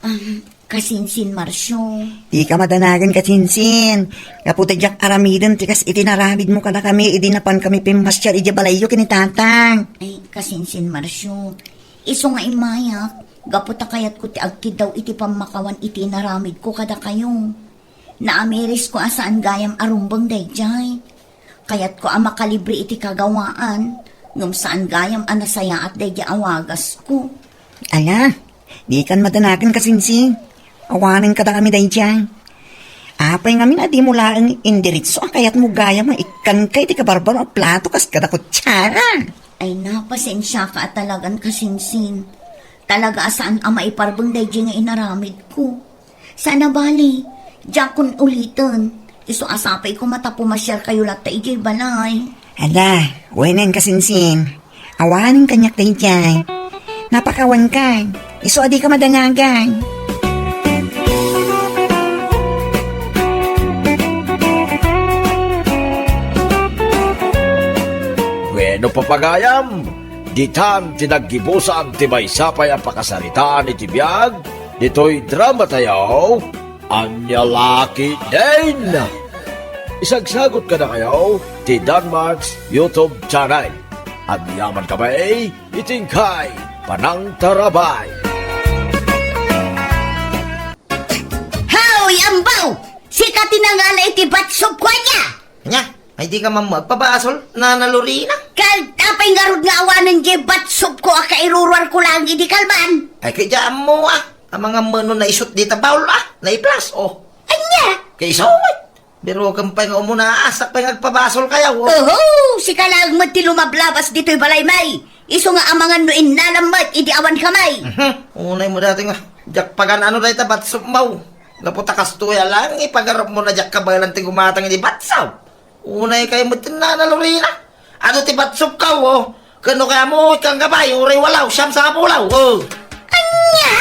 Ah, kasinsin, Marcio. Dika madanagan, kasinsin. Gapu ta diak aramiden ti kas iti inaramidmo kadakami idi napankami pimmasiar idiay balayyo ken ni Tatang. Ay, kasinsin, Marcio. Isu nga immayak, gapu ta kayatko ti agkiddaw iti pammakawan iti inaramidko kadakayo. Naamirisko a saan gayam a rumbeng daydiay. Kayatko a makalibre iti kagawaan, ngem saan gayam a nasayaat daydiay a wagasko. Ala, dikan madanagan, kasinsin. Awanen kadakami daydiay. Apay ngamin a dimo laeng indiretso a kayatmo gayam a ikkanka iti kabarbaro a plato kas kada kutsara? Ay, napasensiaka a talagan, kasinsin. Talaga a saan a maiparbeng daydiay nga inaramidko. Saan a bali, diakon uliten. Isu a sapay koma ta pumasiarkayo latta idiay balay. Ala, wenen, kasinsin. Awanen kaniak daydiay. Napakawanka. Isu a dika madanagan. Wenno, pagayam, ditan ti naggibusan ti maysa pay a pakasaritaan iti biag ditoy drama tayo, Ania La Ketdin. Isagsagut kadakayo ti Danmarks YouTube channel. Agyaman kami iti inkay panangtarabay. Haw, Ambaw! Sika ti nangala iti batsop ko ania? Ania? Ay, dika man agpabasol, Nana Lorena? Ket apay ngarud nga awanen diay batsop ko a kairuruarko laeng idi kalman? Ay, ket diak ammo, a. Amangan met no naisut dita baul, a. Naiplas, o. Ania? Ket isu met. Birokem pay nga umuna, a. Siak pay nga agpabasol kaya, o. Oho! Sika laeng met ti lumablabas ditoy balay, may. Isu nga amangan no innalam met idi awan ka, may. Mhm. Unay mo dati nga, diak pagan-ano dayta batsop, Ambaw. Gapu ta kastoy a laeng, ipagarupmo na diak kabaelan ti gumatang iti batsop. Unay kay met ti Nana Lorena. Adu ti batsop ka, o. Ken no kayatmo, ikkan ka pay, uray walaw, siam, sangapulaw. O. Ania?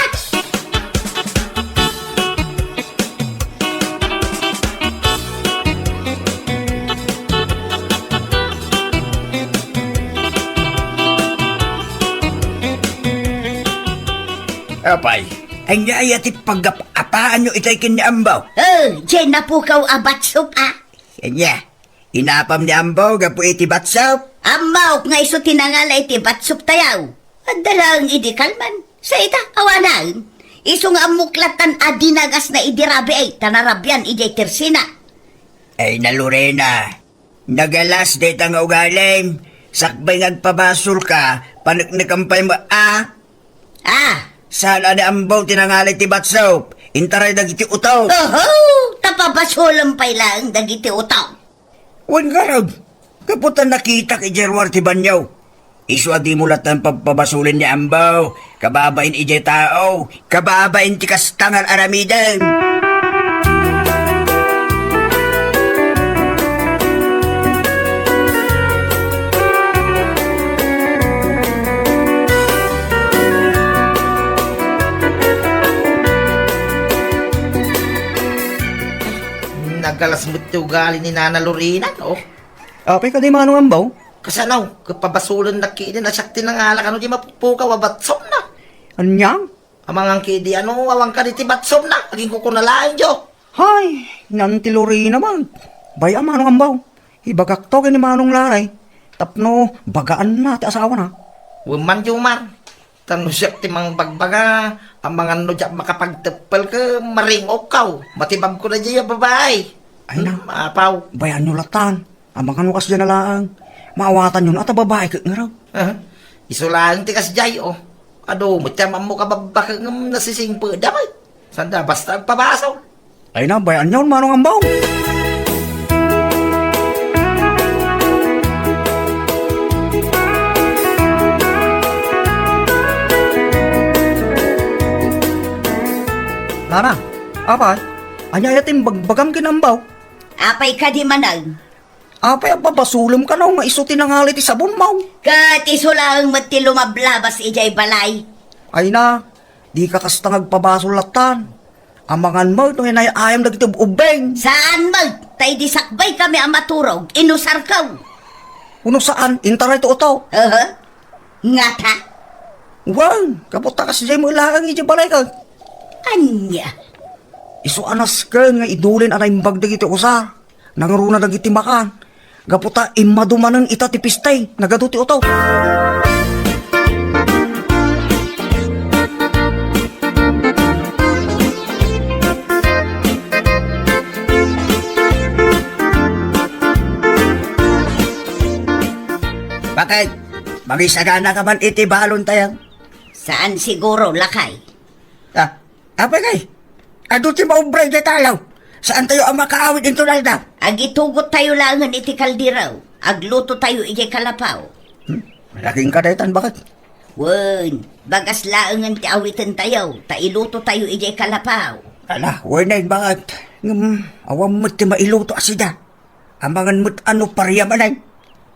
Apay, ania aya ti pagap-apaanyo itay ken ni Ambaw? O, diay napukaw a batsop, a. Ania? Inapam ni Ambaw gapu iti batsop? Ammok nga isu ti nangala iti batsop tayaw. Adda laeng idi kalman. Sa ita, awanen. Isu nga ammok lattan a dinagasna idi rabii, ta narabian idiay tersina. Ay, Nana Lorena, nagalas dayta nga ugalim. Sakbay nga agpabasolka, paneknekem pay met, a. A. Saan a ni Ambaw ti nangala iti batsop? Intaray dagiti utok. Oho, ta pabasolem pay laeng dagiti utok. Wen ngarud, gapu ta nakitak idiay ruar ti banio. Isu a dimo lattan pabpabasolen ni Ambaw, kababain idiay tao, kababain ti kasta nga aramiden. Nagalas met ti ugali ni Nana Lorena, no? Apay kadi, Manong Ambaw? Kasano? Ket pabasolennak ketdi a siak ti nangala kano diay mapupukaw a batsopna. Ania? Amangan ketdi, ano, awan kadi ti batsopna. Aginkukuna laeng, jo. Hay, Nana Lorena man. Bay-am, Manong Ambaw. Ibagakto ken ni Manong Laray. Tapno bagaanna ti asawana. Wen man, jo, man. Ta no siak ti mangbagbaga, amangan no diak makapagteppel ket maring-okkaw. Matibagko daydiay a babai. Ay na. Hmm, apaw. Bay-anyo lattan. Amangan no kasdiay a laeng. Maawatanyo a ta babai ket ngarud. Aha. Isu laeng ti kasdiay, o. Adu met ti ammok a babbake ngem nasisingpetda met. Sanda basta agpabasol. Ay na, bay-anyon, Manong Ambaw. Nana, apay, ania aya ti imbagbagam ken Ambaw? Apay kadi manen? Apay a pabasolem kano nga isu ti nangala iti sabon, Ambaw? Ket isu laeng met ti lumablabas idiay balay. Ay na, dika kasta nga agpabasol lattan. Amangan met no inay-ayam dagiti ub-ubbing. Saan met, ta idi sakbay kami a maturog, inusarko. Uno saan, intaray ti utok. Aha. Ngata? Wen, gapu ta kasdiay met laeng idiay balayko. Ania? Isu a nasken nga idulin a naimbag dagiti usa. Nangruna dagiti makan. Gapu ta immadu manen ita ti pista, nagadu ti utok. Bakit? Mangisagana ka man iti balon tayo? Saan siguro, lakay. Ah, apay kay? Adu ti maubra idiay talaw. Saan tayo a makaawid into aldaw? Agitugot tayo laengen iti kaldero. Agluto tayo idiay kalapaw. Hmm? Malaking kadaytan, bakit? Wen, bagas laengen ti awiten tayo, ta iluto tayo idiay kalapaw. Ala, wen, bakit? Ngem, awan met ti mailuto a sida. Amangan met a no paria manen.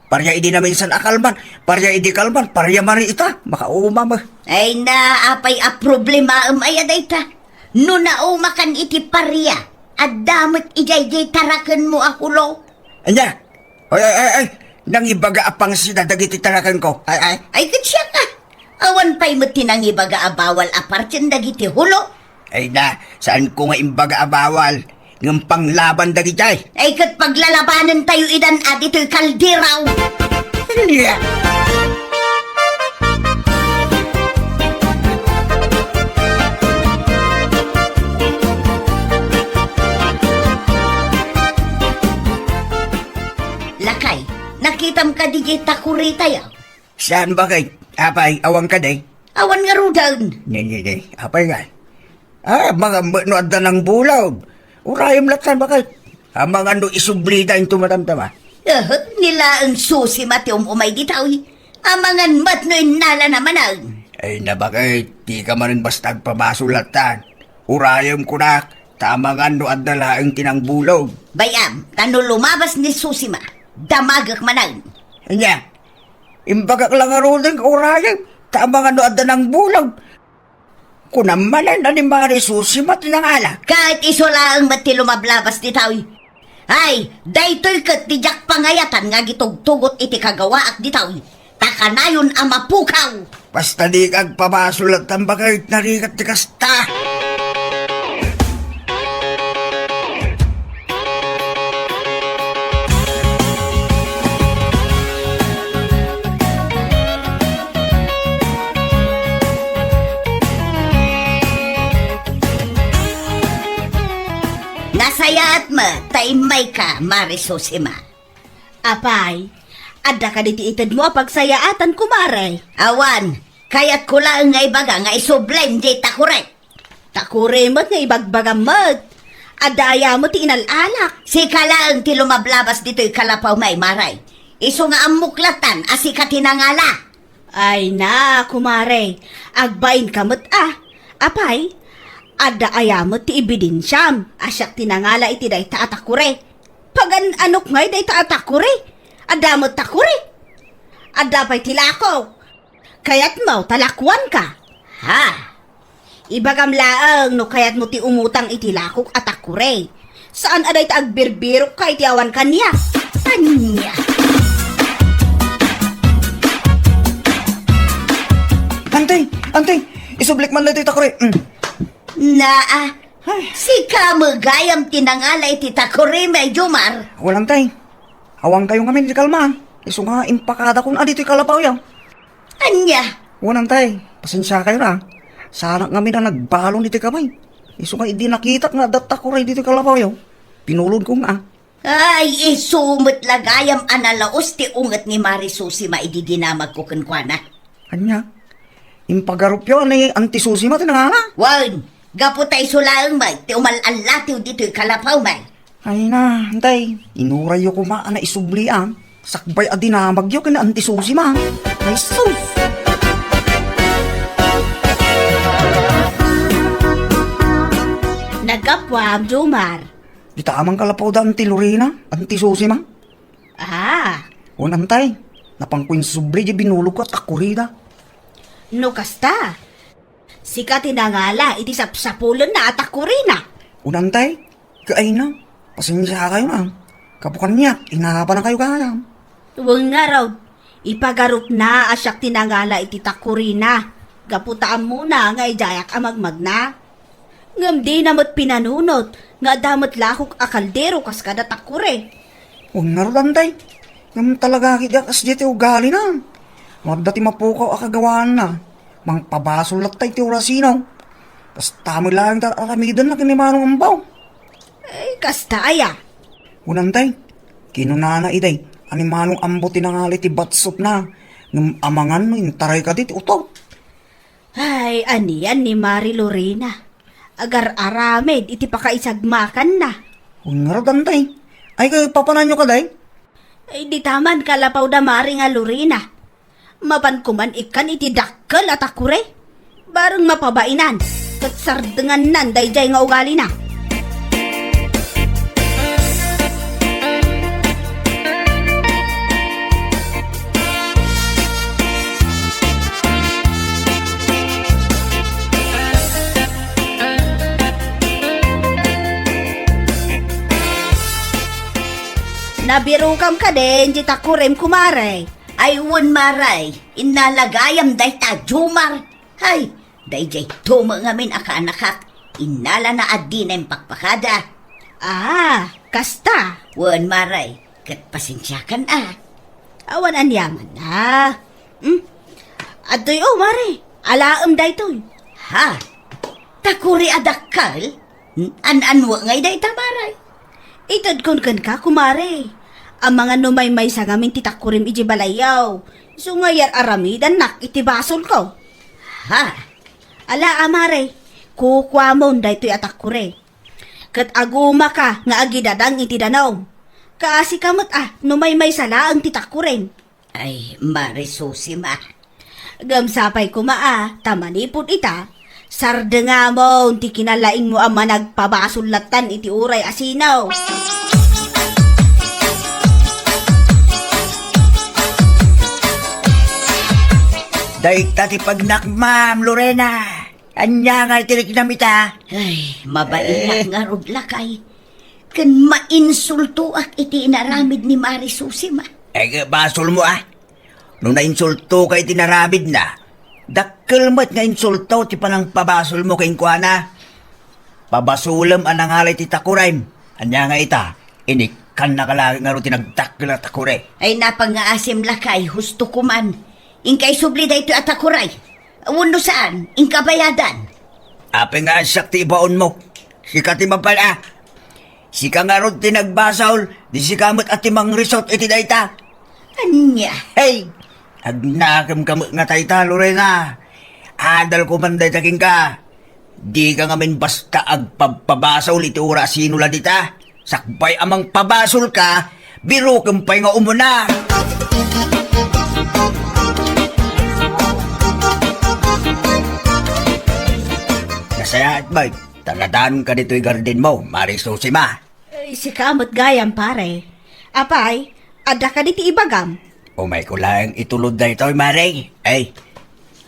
Paria idi naminsan a kalman, paria idi kalman, paria manen ita, makauma met. Ay na, apay a problemaem aya dayta? No naumakan iti paria, adda met idiay diay tarakenmo a hulo. Ania? Ay, ay, ay, ay, nangibaga a pangsida dagiti tarakenko. Ay, ay. Ay, ket siak a. Awan pay met ti nangibaga a bawal a partien dagiti hulo. Ay na, saanko nga imbaga a bawal. Ngem panglaban dagiti. Ay, ket paglalabanen tayo idan a ditoy kaldero. Ania? Lakay, nakitam kadi diay takuri tayo? Saan bakit? Apay, awan kadi? Awan ngaruden. Ne, ne, ne. Apay nga? Ah, amangan met no adda nangbulag. Urayem lattan bakit? Amangan no isublida into madamdama. Eh, ni laeng Susima ti um-umay ditoy. Amangan met no innalana manen. Ay na bakit? Dika manen basta agpabasol lattan. Urayem kunak, ta amangan no adda laeng ti nangbulag. Bay-am, ta no lumabas ni Susima, damagek manen. Ania? Imbagak la ngaruden nga urayem, ta amangan no adda nangbulag. Kunam manen a ni Mari Susima ti nangala. Ket isu laeng met ti lumablabas ditoy. Ay, daytoy ket ti diak pangayatan nga agitugtugot iti kagawaak ditoy. Ta kanayon a mapukaw. Basta dika agpabasol lattan bakit narigat ti kasta. Nasayaat met ta immayka, Mari Susima. Apay, adda kadi ti itedmo a pagsayaatan, kumare? Awan, kayatko laeng nga ibaga nga isublem diay takuri. Takuri met nga ibagbagam met. Adda aya met ti inal-alak? Sika laeng ti lumablabas ditoy kalapaw, May, Mari. Isu nga ammok lattan a sika ti nangala. Ay na, kumare, agbainka met a. Apay, adda aya met ti ebidensiam a siak ti nangala iti dayta a takuri? Pagan-anok ngay dayta a takuri? Adda met takuri? Adda pay ti lakok. Kayatmo ta lakuanka? Ha? Ibagam laeng no kayatmo ti umutang iti lakok a takuri. Saan a dayta agbirbirokka iti awan kaniak. Ania? Anti! Anti! Isublik man daytoy takuri. Mm. Naa, ay, sika met gayam ti nangala iti takuri, May Jomar? Wen, Antay. Awan kayo ngamin ti kalma. Isu nga impakadakon a ditoy kalapawyo. Ania? Wen, Antay, pasensia kayo na. Saanak ngamin a nagbalon iti kamay. Isu nga idi nakitak nga adda takuri ditoy kalapawyo, pinulodko nga. Ay, isu met la gayam a nalaus ti unget ni Mari Susima idi dinamagko kenkuana. Ania? Impagarupyo ni Anti Susima ti nangala? Wen, gapu ta isu laeng met ti umal-allatiw ditoy kalapaw, May. Ay na, Antay, inurayyo koma a naisubli a sakbay a dinamagyo ken Anti Susima. Ay sus! Naggapuam, Jomar. Dita a man kalapawda Anti Lorena, Anti Susima? Ah. Wen, Antay, napanko insubli di binulogko a takurida. No kasta, sika ti nangala iti sapsapulenna a takurina. Wen, Antay, kaayna, pasensia kayo na. Gapu kaniak, inapana kayo gayam. Wen ngarud, ipagarupna a siak ti nangala iti takurina. gapu ta ammona nga idiayak a magmagna. Ngem dina met pinanunot nga adda met lakok a kaldero kas kada takuri. Wen ngarud, Anday, ngem talaga ket a kasdiay ti ugalina. No adda ti mapukaw a kagawaanna, mangpabasol latta iti orasina. Kasta met laeng ti ar-aramidenna ken ni Manong Ambaw. Ay, kasta aya? Wen, Anday, kinunana idi a ni Manong Ambaw ti nangalay ti batsotna, ngem amangan no intaray kadi ti utot. Ay, anian ni Mari Lorena? Agar-aramid iti pakaisagmakanna. Wen ngarud, Anday. Ay, ket papananyo kadi? Ay, dita man kalapaw da Mari nga Lorena. Mapanko man ikkan iti dakkel a takuri. Bareng mapabainan, ket sardengannan daydiay nga ugalina. Nabirokam kadin ti takurim, kumare? Ay, wen, mare, innala gayam dayta, Jomar. Ay, daydiay to met ngamin a kaanakak, innalana a dina impakpakada. Ah, kasta? Wen, mare, ket pasensiakan a. Awan aniaman a. Hmm? Adtoy, o, mare, alaem daytoy. Ha? Takuri a dakkel? An-annuek ngay dayta, mare? Itedkon kenka, kumare. Amangan no maymaysa ngamin ti takurim idiay balayyo. Isu nga yar-aramidannak iti basolko. Ha? Ala a, mare, kukuamon daytoy a takuri. Ket agumaka nga agidadang iti danum. Kaasika met a no maymaysa laeng ti takurim. Ay, Mare Susima. Ngem sapay koma a, ta manipud ita, sardengamon ti kinalaingmo a managpabasol lattan iti uray a sinaw. Dayta ti pagnak, Ma'am Lorena. Ania nga itiriknam ita? Ay, mabainak Eh. ngarud, lakay. Ken mainsultoak iti inaramid ni Mari Susima. Eh, basolmo, a. No nainsultoka iti naramidna, dakkel met nga insulto ti panangpabasolmo kenkuana. Pabasolem a nangalay ti takurim. Ania nga ita? Inikkannaka laeng ngarud ti nagdakkel a takuri. Ay, napangasim, lakay, husto koman. Inka isubli daytoy a takuri. Wenno saan, inka bayadan. Apay nga siak ti ibaonmo? Sika ti mabal-a. Sika ngarud ti nagbasol, di sika met a ti mangrisot iti dayta. Ania? Hey! Agnakemka met nga dayta, Lorena. Adal koman dayta kenka. Dika ngamin basta agpabpabasol iti urasino la dita. Sakbay a mangpabasolka, birokem pay nga umuna. Nasayaat, bay. Taladan ka ditoy gardenmo, Mari Susima. Ay, sika met gayam, pare. Apay, adda kadi ti ibagam? Umayko laeng itulod daytoy, Mare. Ay.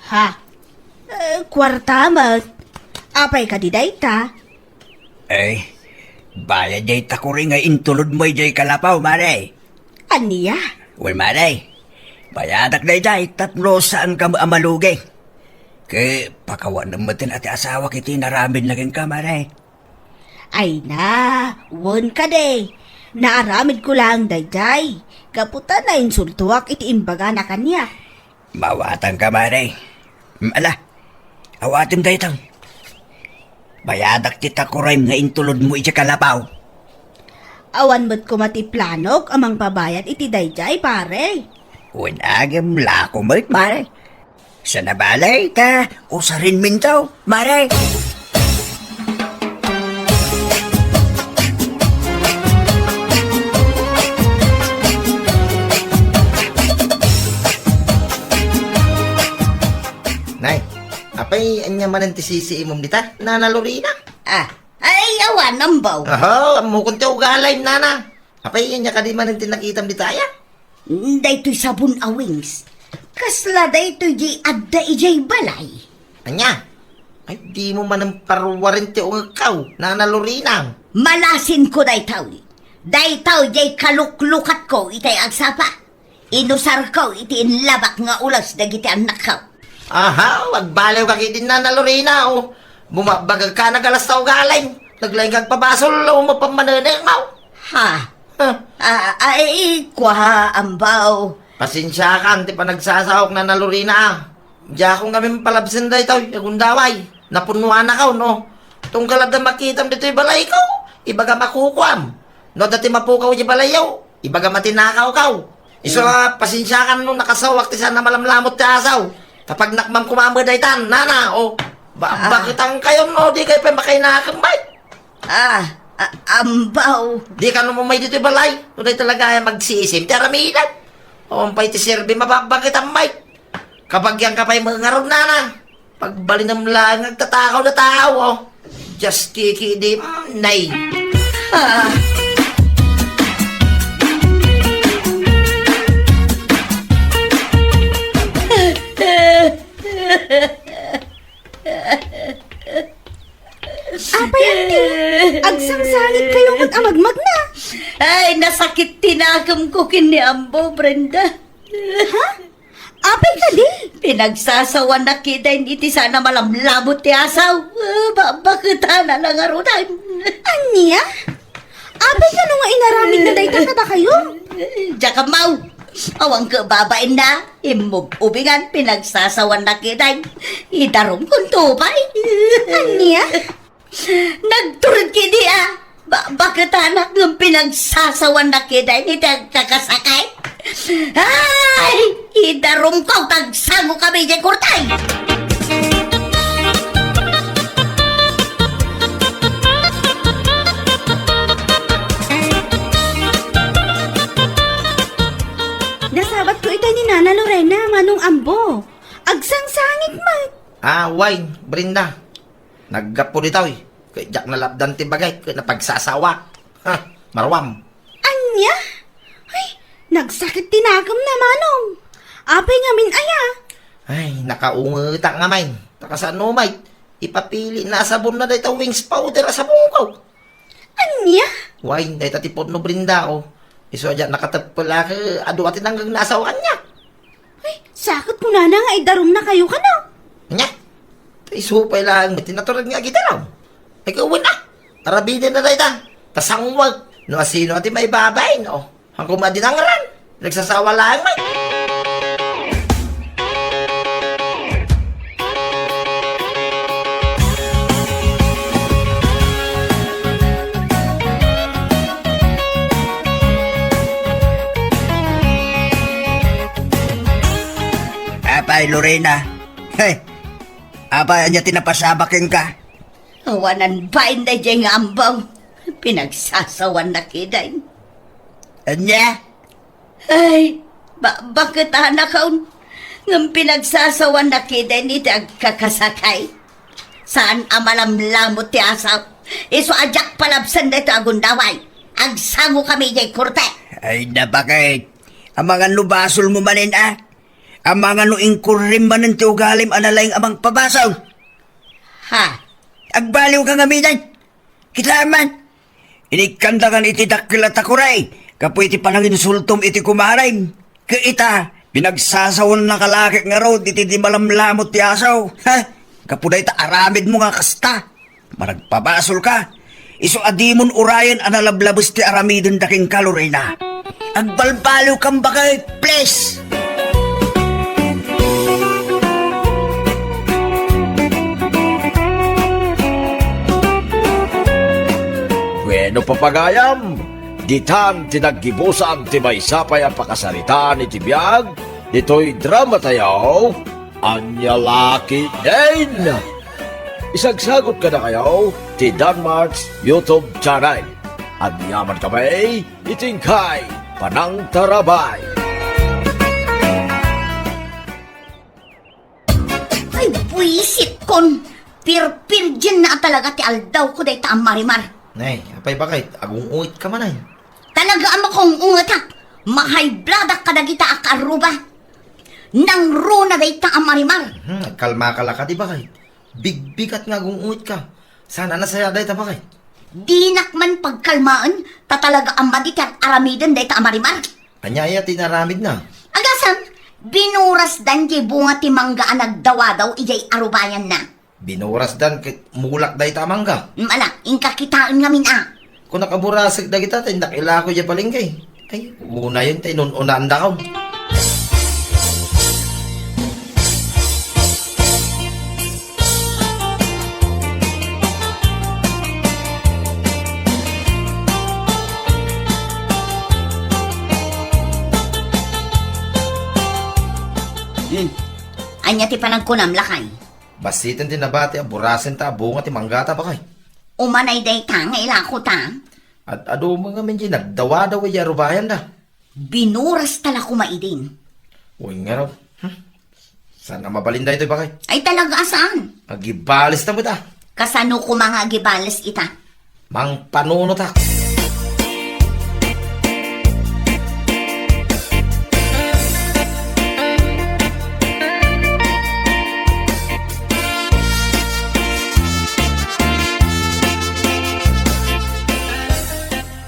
Ha? Eh, kuarta met. Apay kadi dayta? Ay, bayad jay takuri nga intulodmo idiay kalapaw, Mare. Ania? Wen, Mare. Bayadak daydiay tapno saanka a malugi. Ket pakawanem metten a ti asawak iti naramidna kenka, Mare. Ay na, wen kadi. Naaramidko laeng daydiay. Gapu ta nainsultoak iti imbagana kaniak. Mawatanka, Mare. Mm, ala, awatem dayta. Bayadak ti takurim nga intulodmo iti kalapaw. Awan met koma ti planok a mangpabayad iti daydiay, pare. Wen, agem lako met, Mare. Sana bale ta usarenminto, Mare. Nay, apay ania manen ti sisiimom dita, Nana Lorena? Ah, ay, awan, ambaw. Aha, ammokon ti ugalim, Nana. Apay ania kadi manen ti nakitam dita, aya? Daytoy sabon a wings. Kasla daytoy di adda idiay balay. Ania? Ay, dimo manen paruaren ti ungekko, Nana Lorena. Malasinko daytoy. Daytoy diay kaluklukatko itay agsapa. Inusarko iti inlabak nga ules dagiti annakko. Aha, agbaliw ka kidin, Nana Lorena, o. Bumabagak ka, nagalas ta ugaling. Naglaing kag pabasol, o, mapammaneneng, aw. Ha? Huh. Ah, ah, eh, eh, kua, ambaw. Pasensiakan ti panagsasawak, Nana Lorena, ah. Diakon ngamin palabsen daytoy, agundaway. Napunnuanakaw, no? Tunggal adda makitam ditoy balayko, ibagam a kukuam. No adda ti mapukaw iti balayyo, ibagam a tinakawkaw. Isu a, pasensiakan no nakasawak ti saan a malamlamut ti asaw. Ta pagnakmam koma met daytan, nana, o, ba-, Ah. baketangkayon, no, dikay pay makainakem, bay. Ah, ah, ambaw. Dika no umay ditoy balay. No dayta laeng magsisim ti aramidem. Awan pay ti serbi, mababaketam, bay. Kabagianka pay met ngarud, nana. Pagbalinem laeng nga agtatakaw dayta a tao, o. Just kiki di, mm, nay. Ah. Apay, anti? Agsangsangit kayo met a magmagna. Ay, nasakit ti nakemko ken ni Ambo, Brenda. Ha? Apay kadi? Pinagsasawannak kitaen iti saan a malamlamut ti asaw. Ah, ba-, baketana la ngaruden. Ania? Apay kano nga inaramidna dayta kadakayo? Diak ammo. Awan ket babaenna, immub-ubingan, pinagsasawannak kitaen. Idarumkonto pay. Ania? Nagturod kidi a. Ba-, baketanak ngem pinagsasawannak kitaen iti agkakasakay. Ay! Idarumko, ta agsangokami idiay kurte! Nasabatko itay ni Nana Lorena, Manong Ambo. Agsangsangit met. Ah, wine, Brenda. Naggapu ditoy, ket diak nalapdan ti bagik ket napagsasawak. Ha, maruam. Ania? Ay, nagsakit ti nakemna, Manong. Apay ngamin aya? Ay, nakaungetak ngamin. Ta kasano met, ipapili na a sabonna dayta Wings powder a sabongko. Ania? Wine, dayta ti pudno, Brenda, o. Isu a diak nakateppel a ket adu a tinanggegna a sao kaniak. Ay, sakit kunana nga idarumnakayo kano. Ania? Ta isu pay laeng met ti natured nga agidarum. Ay, kawen a. Aramidenna dayta. Ta sangwek. No asino a ti maibabain, o. Hanko met a dinangran. Nagsasawa laeng met. Apay, Lorena. Hey. Apay, ania ti napasabak kenka? Awanan bain daydiay nga ambaw. Pinagsasawannak kitaen. Ania? Ay, ba-, baketana kaon. Ngem pinagsasawannak kitaen iti agkakasakay. Saan a malamlamut ti asaw. Isu a diak palabsen daytoy a gundaway. Agsangokami idiay kurte. Ay, nabaket. Amangan no basolmo manen, a? Amangan no inkurrim manen ti ugalim a nalaing a mangpabasol? Ha? Agbaliwka ngamin, ay? Kita man. Inikkandakan iti dakkel a takuri, gapu iti pananginsultom iti kumarem. Ket ita, pinagsasawannaka la ket ngarud iti di malamlamut ti asaw. Ha? Gapu dayta aramidmo nga kasta. Managpabasolka. Isu a dimon urayen a nalablabes ti aramidenda kenka, Lorena. Agbalbaliwkam, baket, please! Bueno, papagayam, ditan ti naggibusan ti maysa pay a pakasaritaan iti biag ditoy dramatayo, Ania La Ketdin. Isagsagut kadakayo ti Danmark's YouTube channel. Aniaman kami iti inkay panangtarabay. Ay, buisit kon! Pirpirgin na talaga ti aldawko dayta a Marimar. Nay, apay, baket, agung-uwitka man, ay. Talaga a makaung-uwitak. Mahaybladak kadagita a kaarruba. Nangruna dayta a Marimar. Hmm, agkalmaka la kadi, baket. Bigbigat nga agung-uwitka. Saan a nasayaat dayta, baket? Dinak man pagkalmaen, ta talaga a madi ti aramiden dayta a Marimar. Ania aya ti inaramidna? Agasem, Binurasdan diay bunga ti mangga a nagdawadaw idiay arubayanna. Binurasdan ket mulak dayta a mangga. Ala, inka kitaen ngamin a. Kunak a burasek dagita ta innak ilako idiay palengke. Ay, unayen ta inun-unaandakon. Hmm. Ania ti panagkunam, lakay? Bassiten ti nabati a burasenta a bunga ti manggata, bakay. Umanay dayta nga ilakota. Ad-adu met ngamin diay nagdawadaw idiay arubayanda. Binurasta la koma idin. Wen ngarud. Hmm. Saan a mabalin daytoy, bakay? Ay, talaga a saan. Agibalesta met a. Kasano koma nga agibales ita? Mangpanunotak.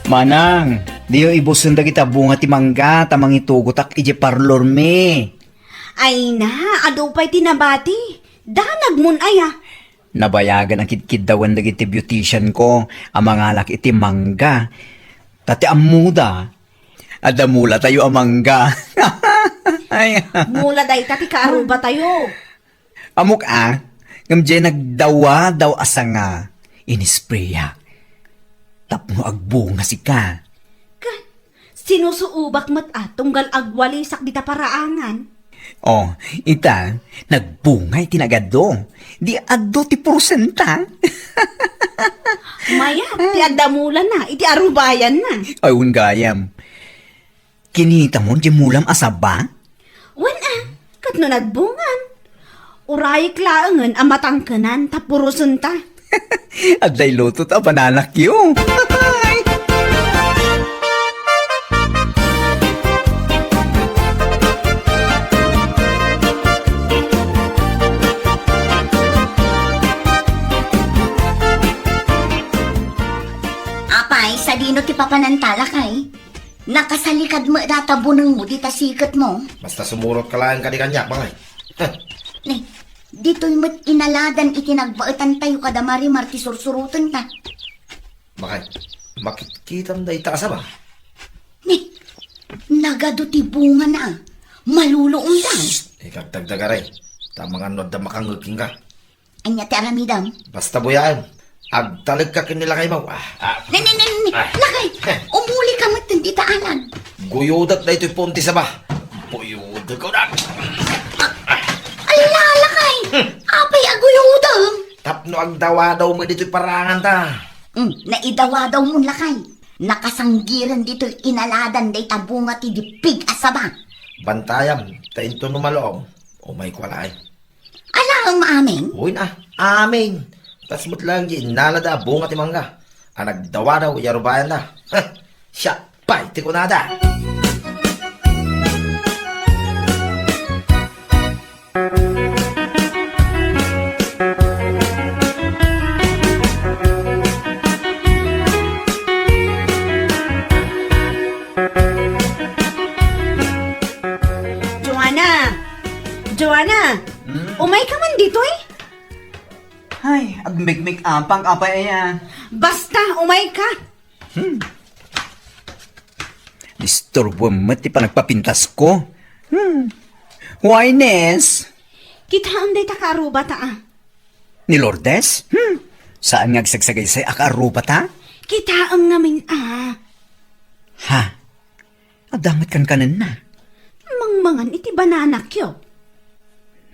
Manang, diyo ibusen dagita bunga ti mangga ta mangitugotak idiay parlormi. Ay na, adu pay ti nabati. Danagmon aya. Nabayagan a kidkiddawen dagiti beautician ko a mangalak iti mangga. Ta ti ammoda, adda mulatayo a mangga. Ay. Mula dayta ti kaarubatayo. Ammok a, ngem diay nagdawadaw a sanga, inisprayak. Tapno agbunga sika. Ket sinusuobak met a tunggal agwalisak dita paraangan. Oh, ita, nagbunga iti nagadu. Di adu ti porsiento. Mayat ti adda mulana iti arubayanna. Ay, wen gayam. Kinitam diay mulam a saba? Wen a, ket no nagbungan, urayek laengen a matangkenan ta purosen ta. Adda iluto ta banana cue. Apay, sadino ti papananta, lakay? Nakasalikad met data bunengmo dita siketmo. Basta sumurotka laeng kadi kaniak, bakay. Heh. Ni, ditoy met inaladan iti nagbaetantayo kada Marimar ti sursurotenta. Bakay, makitkitam dayta a saba? Ni, nagadu ti bungana. Maluluongdan. Ikagdagdagaray. Ta mangan no adda makangngeg kenka. Ania ti aramidem? Basta buyaem. Agtalekka ken ni lakaymo. Ah, ah. Ne, ne, ne, ne, ah. Lakay, eh. Umulika met dita alag. Guyodek daytoy puon ti saba. Guyodek ko na. Ala, lakay. Apay a guyodem? Tapno agdawadaw met ditoy paranganta. Hmm, naidawadawmon, lakay. Nakasanggiren ditoy inaladan dayta bunga ti dippig a saba. Bantayam, ta intono malom, umayko laeng. Alaem amin? Wen a, amin. Kas met laeng diay inalada a bunga ti mangga a nagdawadaw idiay arubayanda. Heh, siak pay ti kunada. Joanna! Joanna! Hmm? Umayka man ditoy? Ay, agmikmik-apang, apay aya. Basta, umayka. Hmm. Disturboem met ti panagpapintasko. Hmm. Why, Nes? Kitaem dayta kaarubata a. Ni Lourdes? Hmm. Saan nga agsagsagaysay a kaarubata? Kitaem ngamin a. Ha? Adda met kankanenna. Mangmangan iti banana cue.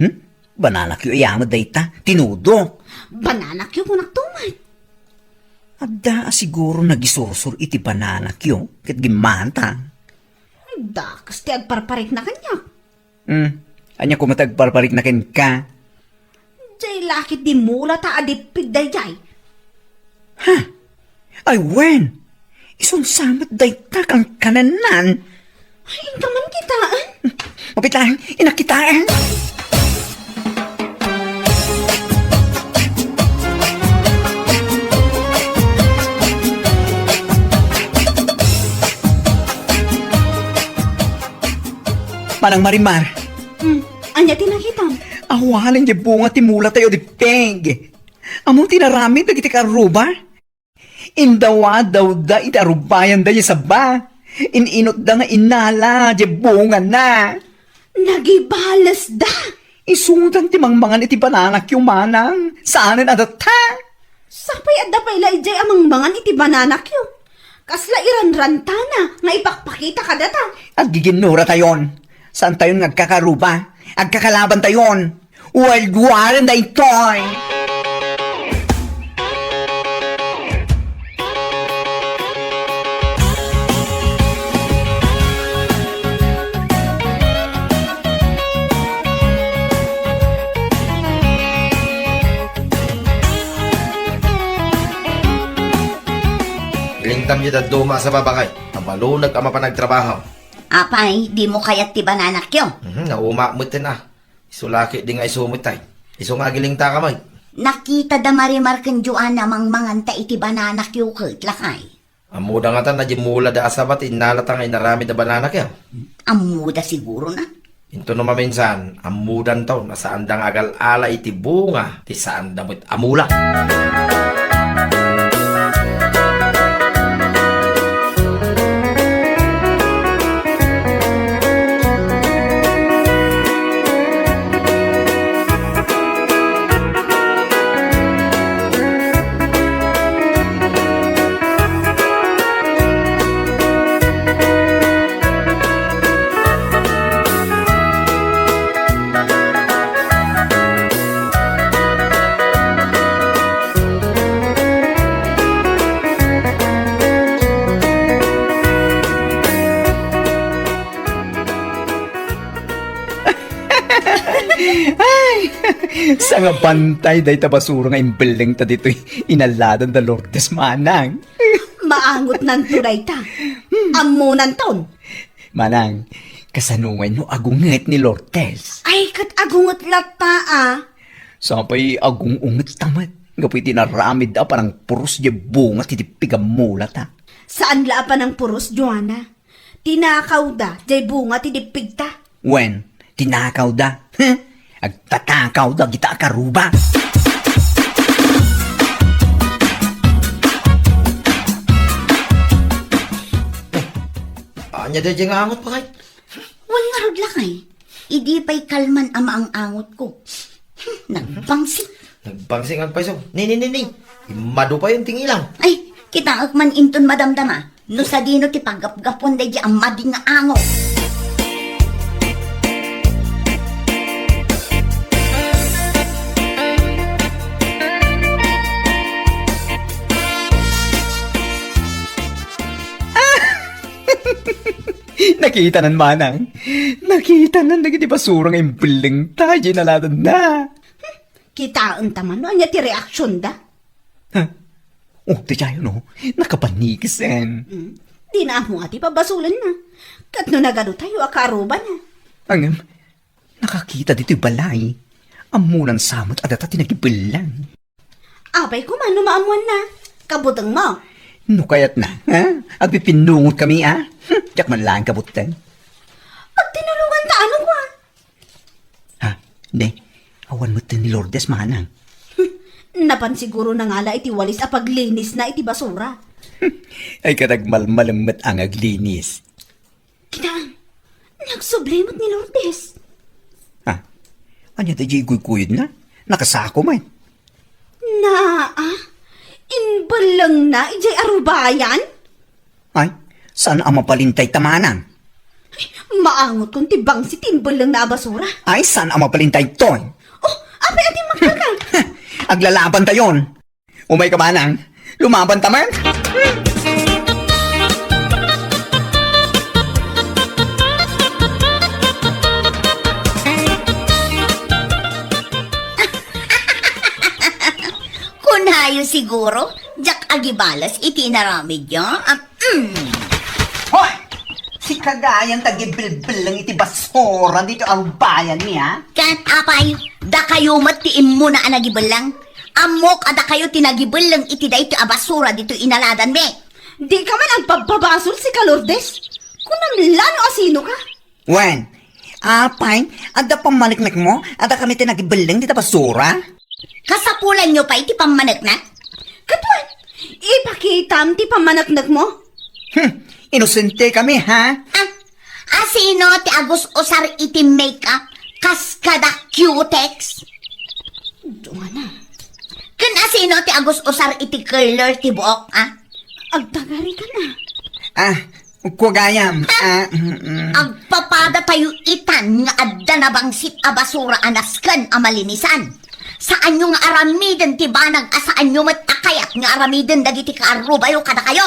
Hmm? Banana cue aya met dayta? Tinudok. Banana cue kunakto met. Adda a siguro nagisursor iti banana cue ket gimmata. Dakes ti agparparikna kaniak. Hmm. Ania koma ti agparparikna kenka? Diay la ket di mulata a dippig daydiay. Ha? Ay, wen! Isunsa met dayta kankanennan? Ay, inka man kitaen. Mabiit laeng, innak kitaen. Manang Marimar, Hmm, ania ti nakitam? Awanen diay bunga ti mulatayo, Dippig. Ammom ti inaramid dagiti kaarruba? Indawadawda iti arubayanda diay sabba. In-inutda nga inala diay bungana. Nagibalesda. Isudan ti mangmangan iti bananakyo, manang. Saanen a data. Sapay adda pay la idiay a mangmangan iti bananakyo. Kasla iranrantana nga ipakpakita kadata. Aggiginnuratayon. Saantayon nga agkakaruba. Agkakalabantayon. World War daytoy! Ilingtam iti dadduma a sababakay. Mabalunek a mapan agtrabaho. Apay, dimo kayat ti bananakyo? Mhm, nauma metten a. Isu la ketdi nga isu met tay. Isu nga agilingtaka met. Nakita da Marimar ken Joanna mangmanganta iti bananakyo ket, lakay. Ammoda ngata diay mulada a sabba ti innalata nga inaramid a bananakyo. Ammoda siguro na. Intono maminsan, ammodanto a saanda nga agal-ala iti bunga ti saanda met a mula. Ay, sangabantay dayta basura nga imbellengta ditoy inaladan da Lourdes, manang. Maangotnanto dayta. Ammonanton. Manang, kasano ngay no agunget ni Lourdes? Ay, ket agunget latta a. Sapay agung-ungetta met. Gapu iti inaramidda a panangpuros diay bunga ti Dippig a mulata. Saan la a panangpuros, Joanna. Tinakawda diay bunga ti Dippigta. Wen, tinakawda. Heh? Agtatakawda dagita a karuba. Ania daydiay nga angot, bakay? Wen ngarud, lakay. Idi pay kalman a maang-angotko. Hmm, nagbangsing. Nagbangsing agpayso. Ni, ni, ni, ni. Immadu payon ti ngilang. Ay, kitaek man inton madamdama no sadino ti paggapgapuan daydiay a madi nga angot. Nakitanan, manang. Nakitanan dagiti basura nga imbellengta diay inaladanna. Kitaenta man no ania ti reaksionda. Ha? Oh, daydiay no. Nakapanigisen. Hmm. Dina ammo a ti pabasolenna. Ket no nagadu tayo a kaarubana. Ngem, nakakita ditoy balay. Ammonan sa met a data ti nagibelleng. Apay koma no maammoanna. Kabutengmo. No kayatna, ha? Agpipinnungotkami, a? Hmm, diak man laeng kabuteng. Agtinulonganta, ano ko, a? Ha? Di, awan met ni Lourdes, manang. Napan siguro nangala iti walis a paglinisna iti basura. Ay, ket agmalmalem met a nga aglinis. Kitaem, nagsubli met ni Lourdes. Ha? Ania daydiay iguyguyodna? Nakasako met. Naa, imbellengna idiay arubayan? Ay, saan a mabalin dayta, manang? Ay, maangotkon ti bangsit ti imbellengna a basura. Ay, saan a mabalin daytoy? Oh, apay a dimmakka? Aglalabantayon. Umayka, manang. Lumabanta man. Kunayo siguro, diak agibales iti inaramidyo. Am-, mm. Hoy! Sika gayan ti agibilbelleng iti basura ditoy arubayanmi, a? Ket apay, dakayo met ti immuna a nagibelleng? Ammok a dakayo ti nagibelleng iti daytoy a basura ditoy inaladanmi. Dika man agpabbabasol, sika Lourdes. Kunam la no asinoka. Wen, Apay, adda pammaneknekmo? Adda kami ti nagibelleng dita basura? Kasapulanyo pay ti pammaneknek? Kaduan, ipakitam ti pammaneknekmo? Hmm, inosente kami, ha? Ah, asino ti agus-usar iti makeup? Kas kada Cutex? Duana. Ken asino ti agus-usar iti curler ti buok, ah? Agtagari ka na. Ah, kua gayam. Ah, mm, mm. Agpapada tayo itan nga adda nabangsit a basura a nasken a malinisan. Saanyo nga aramiden ti banag a saanyo met a kayat nga aramiden dagiti kaarrubayo kadakayo.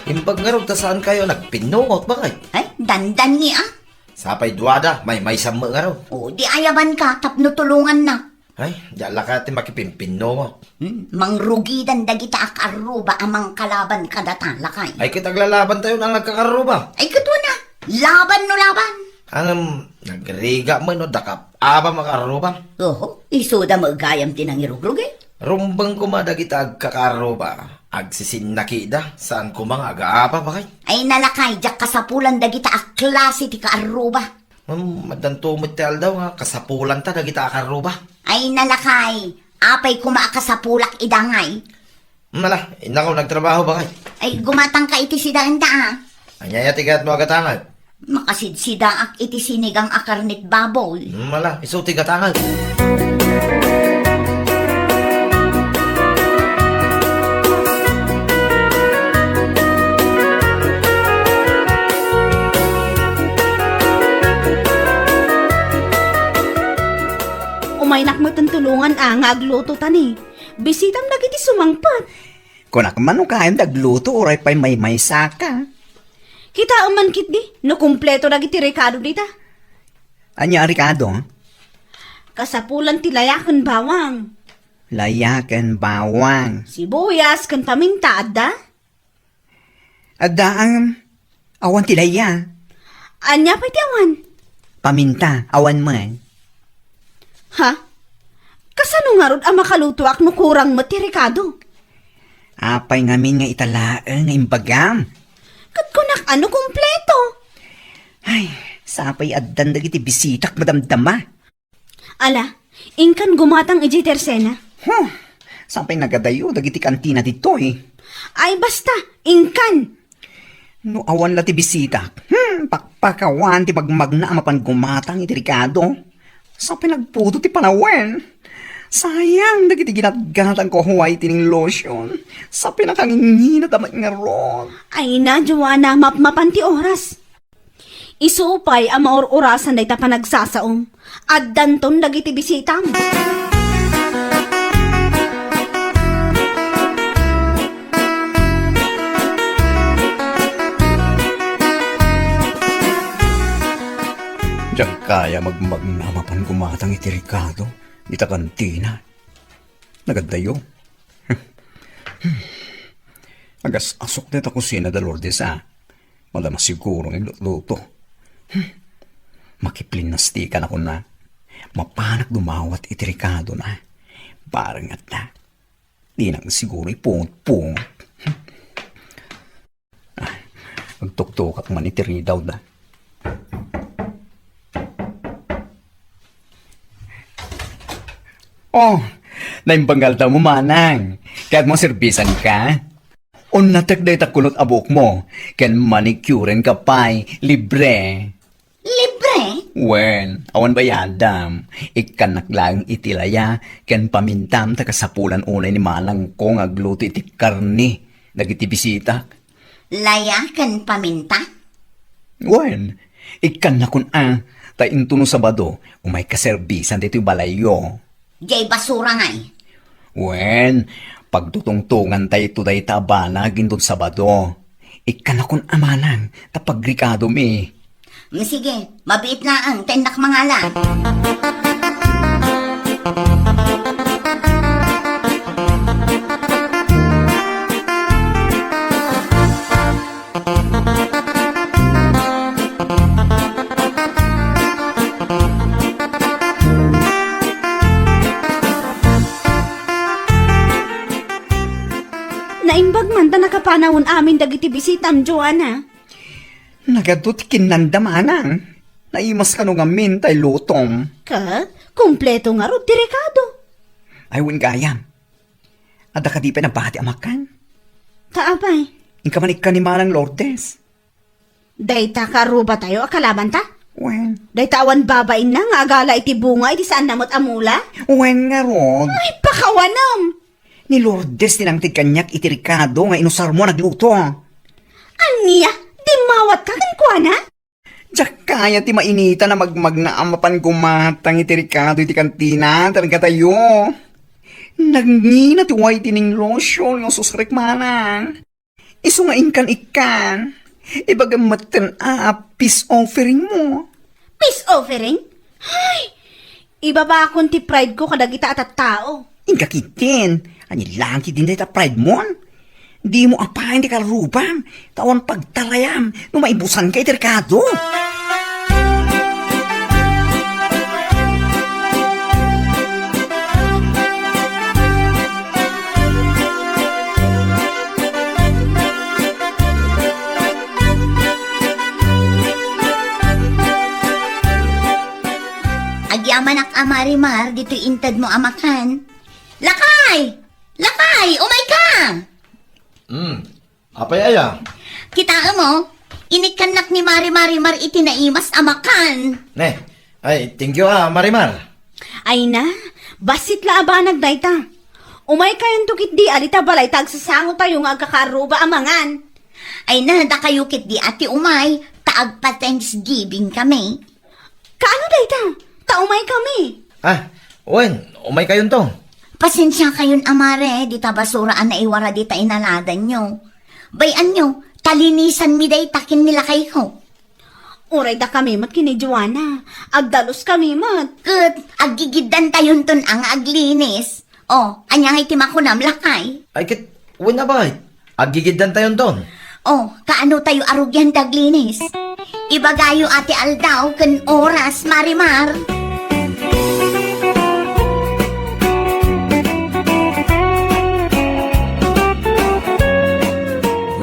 Imbag ngarud ta saan kayo nagpinnungot, bakit? Ay, dandan ni, ah. Sapay duada, maymaysa met ngarud. O, di ayaban ka, tapno tulungan na. Ay, diak la kayat ti makipimpinnungot. Hmm, mangrugidan dagita a kaarruba a mangkalaban kadata, lakay. Ay, ket aglalaban tayo nga agkakarruba. Ay, ket wana, laban no laban. Ngem, nagrigat met no dakep a makaarruba. Oho, isuda met gayam ti nangirugrugi. Rumbeng koma dagita agkakarruba. Agsisinnakida, saan koma nga agaapa, bakit? Ay, nalakay, diak kasapulan dagita a klase ti kaarruba. Hmm, addanto met ti aldaw nga kasapulanta dagita a kaarruba. Ay, nalakay, apay koma a kasapulak ida ngay? Mala, innako nagtrabaho, bakit? Ay, gumatangka iti sidaenda, ah. Ania ti kayatmo a gatangek? Makasidsidaak iti sinigang a karnet baboy. Mala, isu ti gatangek. Umaynak met tulongan a nga agluto ta ni. Bisitam dagiti sumangpet. Kunak man no kayam dagluto, uray pay maymaysaka. Kitaem man ketdi, no kumpleto dagiti rekado dita. Ania a rekado? Kasapulan ti laya ken bawang. Laya ken bawang. Sibuyas ken paminta, adda? Adda, ngem awan ti laya. Ania pay ti awan? Paminta, awan man. Ha? Kasano ngarud a makalutoak no kurang met ti rekado? Apay ngamin nga ita laeng nga imbagam? Ket kunak a no kumpleto. Ay, sapay addan dagiti bisitak madamdama. Ala, inkan gumatang idiay tersena. Huh, sapay nagadayo dagiti kantina ditoy. Ay, basta, inkan. No awan la ti bisitak, hmm, pakpakawan ti magmagna a mapan gumatang iti rekado. Sapay nagpudo ti panawen. Sayang dagiti ginatgatangko a whitening lotion. Sapay nakanginginat a met ngarud. Ay na, Joanna, mapmapan ti oras. Isu pay a maur-urasan dayta panagsasaom. Addanton dagiti bisitam. Diak kaya magmagna a mapan gumatang iti rekado ita kantina. Nagadayo. Agas-asok dayta kusina da Lourdes, a. Madama siguro nga aglutluto. Hmm. Makiplinnastikan a kunana. Mapanak dumawat iti rekadona. Bareng adda. Dinak siguro ipungot-pungot. Hmm. Ah, agtuktukak man iti ridawda. Oh, naimbangaldawmo, manang. Kayatmo a serbisanka? Unnatek dayta kunot a buokmo, ken manicurenka pay, libre. Libre? Wen, awan bayadam. Ikkannak laeng iti laya ken pamintam ta kasapulan unay ni manangko nga agluto iti karne dagiti bisitak. Laya ken paminta? Wen, ikkannakon a, ta intono Sabado, umayka serbisan ditoy balayyo. Diay basura ngay. Wen, pagtutungtungantayto dayta a banag inton Sabado. Ikkannakon a manang, ta pagrikadomi. Mm, sige, mabiit laeng, ta innak mangala. Aimbag man ta nakapanawon amin dagiti bisitam, Joanna. Nagadu ti kinnanda manang. Naimas kano ngamin tay lutom. Ket, kumpleto ngarud ti rekado. Ay, wen gayam. Adda kadi pay nabati a makan? Ta apay? Inka man ikkan ni Manang Lourdes. Dayta kaarrubatayo a kalabanta? Wen. Dayta awan babainna nga agala iti bunga iti saanna met a mula? Wen ngarud. Ay, pakawanem! Ni Lourdes ti nangted kaniak iti rekado nga inusarmo a nagluto. Ania? Dimmawatka kenkuana? Diak kaya ti mainitan a magmagna a mapan gumatang iti rekado iti kantina, tarigatayo. Nangina ti way ti ning lotion nga susrek manang. Isu nga inkan ikkan. Ibagam metten a peace offering mo. Peace offering? Ay! Ibabakon ti pride ko kadagita a tattao. Inka kitten, ania laeng ti dinta ita pride mon? Dimo apayen ti karrubam, ta awan pagtarayam no maibusanka iti rekado. Agyamanak a Marimar, ditoy intedmo a makan. Lakay! Lakay! Umayka! Hmm, apay aya? Kitaem, oh, inikkannak ni Mari Marimar iti naimas a makan. Ne, ay, thank you, ah, Marimar. Ay na, bassit la a banag dayta. Umaykayonto ketdi a dita balay ta agsasangotayo nga agkakaarruba a mangan. Ay na, dakayo ketdi a ti umay, ta agpa-Thanksgiving kami. Kaano dayta? Ta umaykami. Ah, wen, umaykayonto. Pasensiakayon a Mare, dita basura a naiwara dita inaladanyo. Bay-anyo, ta linisanmi dayta ken ni lakayko. Uray dakami met ken ni Joanna, agdaluskami met. Ket aggigiddantayonton a nga aglinis. Oh, ania ngay ti makunam, lakay? Ay, ket, wen a bay, aggigiddantayonton. Oh, kaano tayo a rugian ti aglinis? Ibagayo a ti aldaw ken oras, Marimar.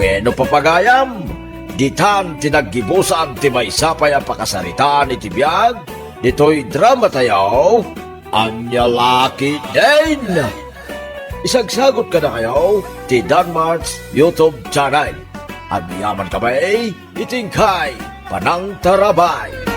Wenno, papagayam, ditan ti naggibusan ti maysa pay a pakasaritaan iti biag ditoy dramatayo, Ania La Ketdin. Isagsagut kadakayo ti Danmart's YouTube channel. Agyamankami iti inkay panangtarabay.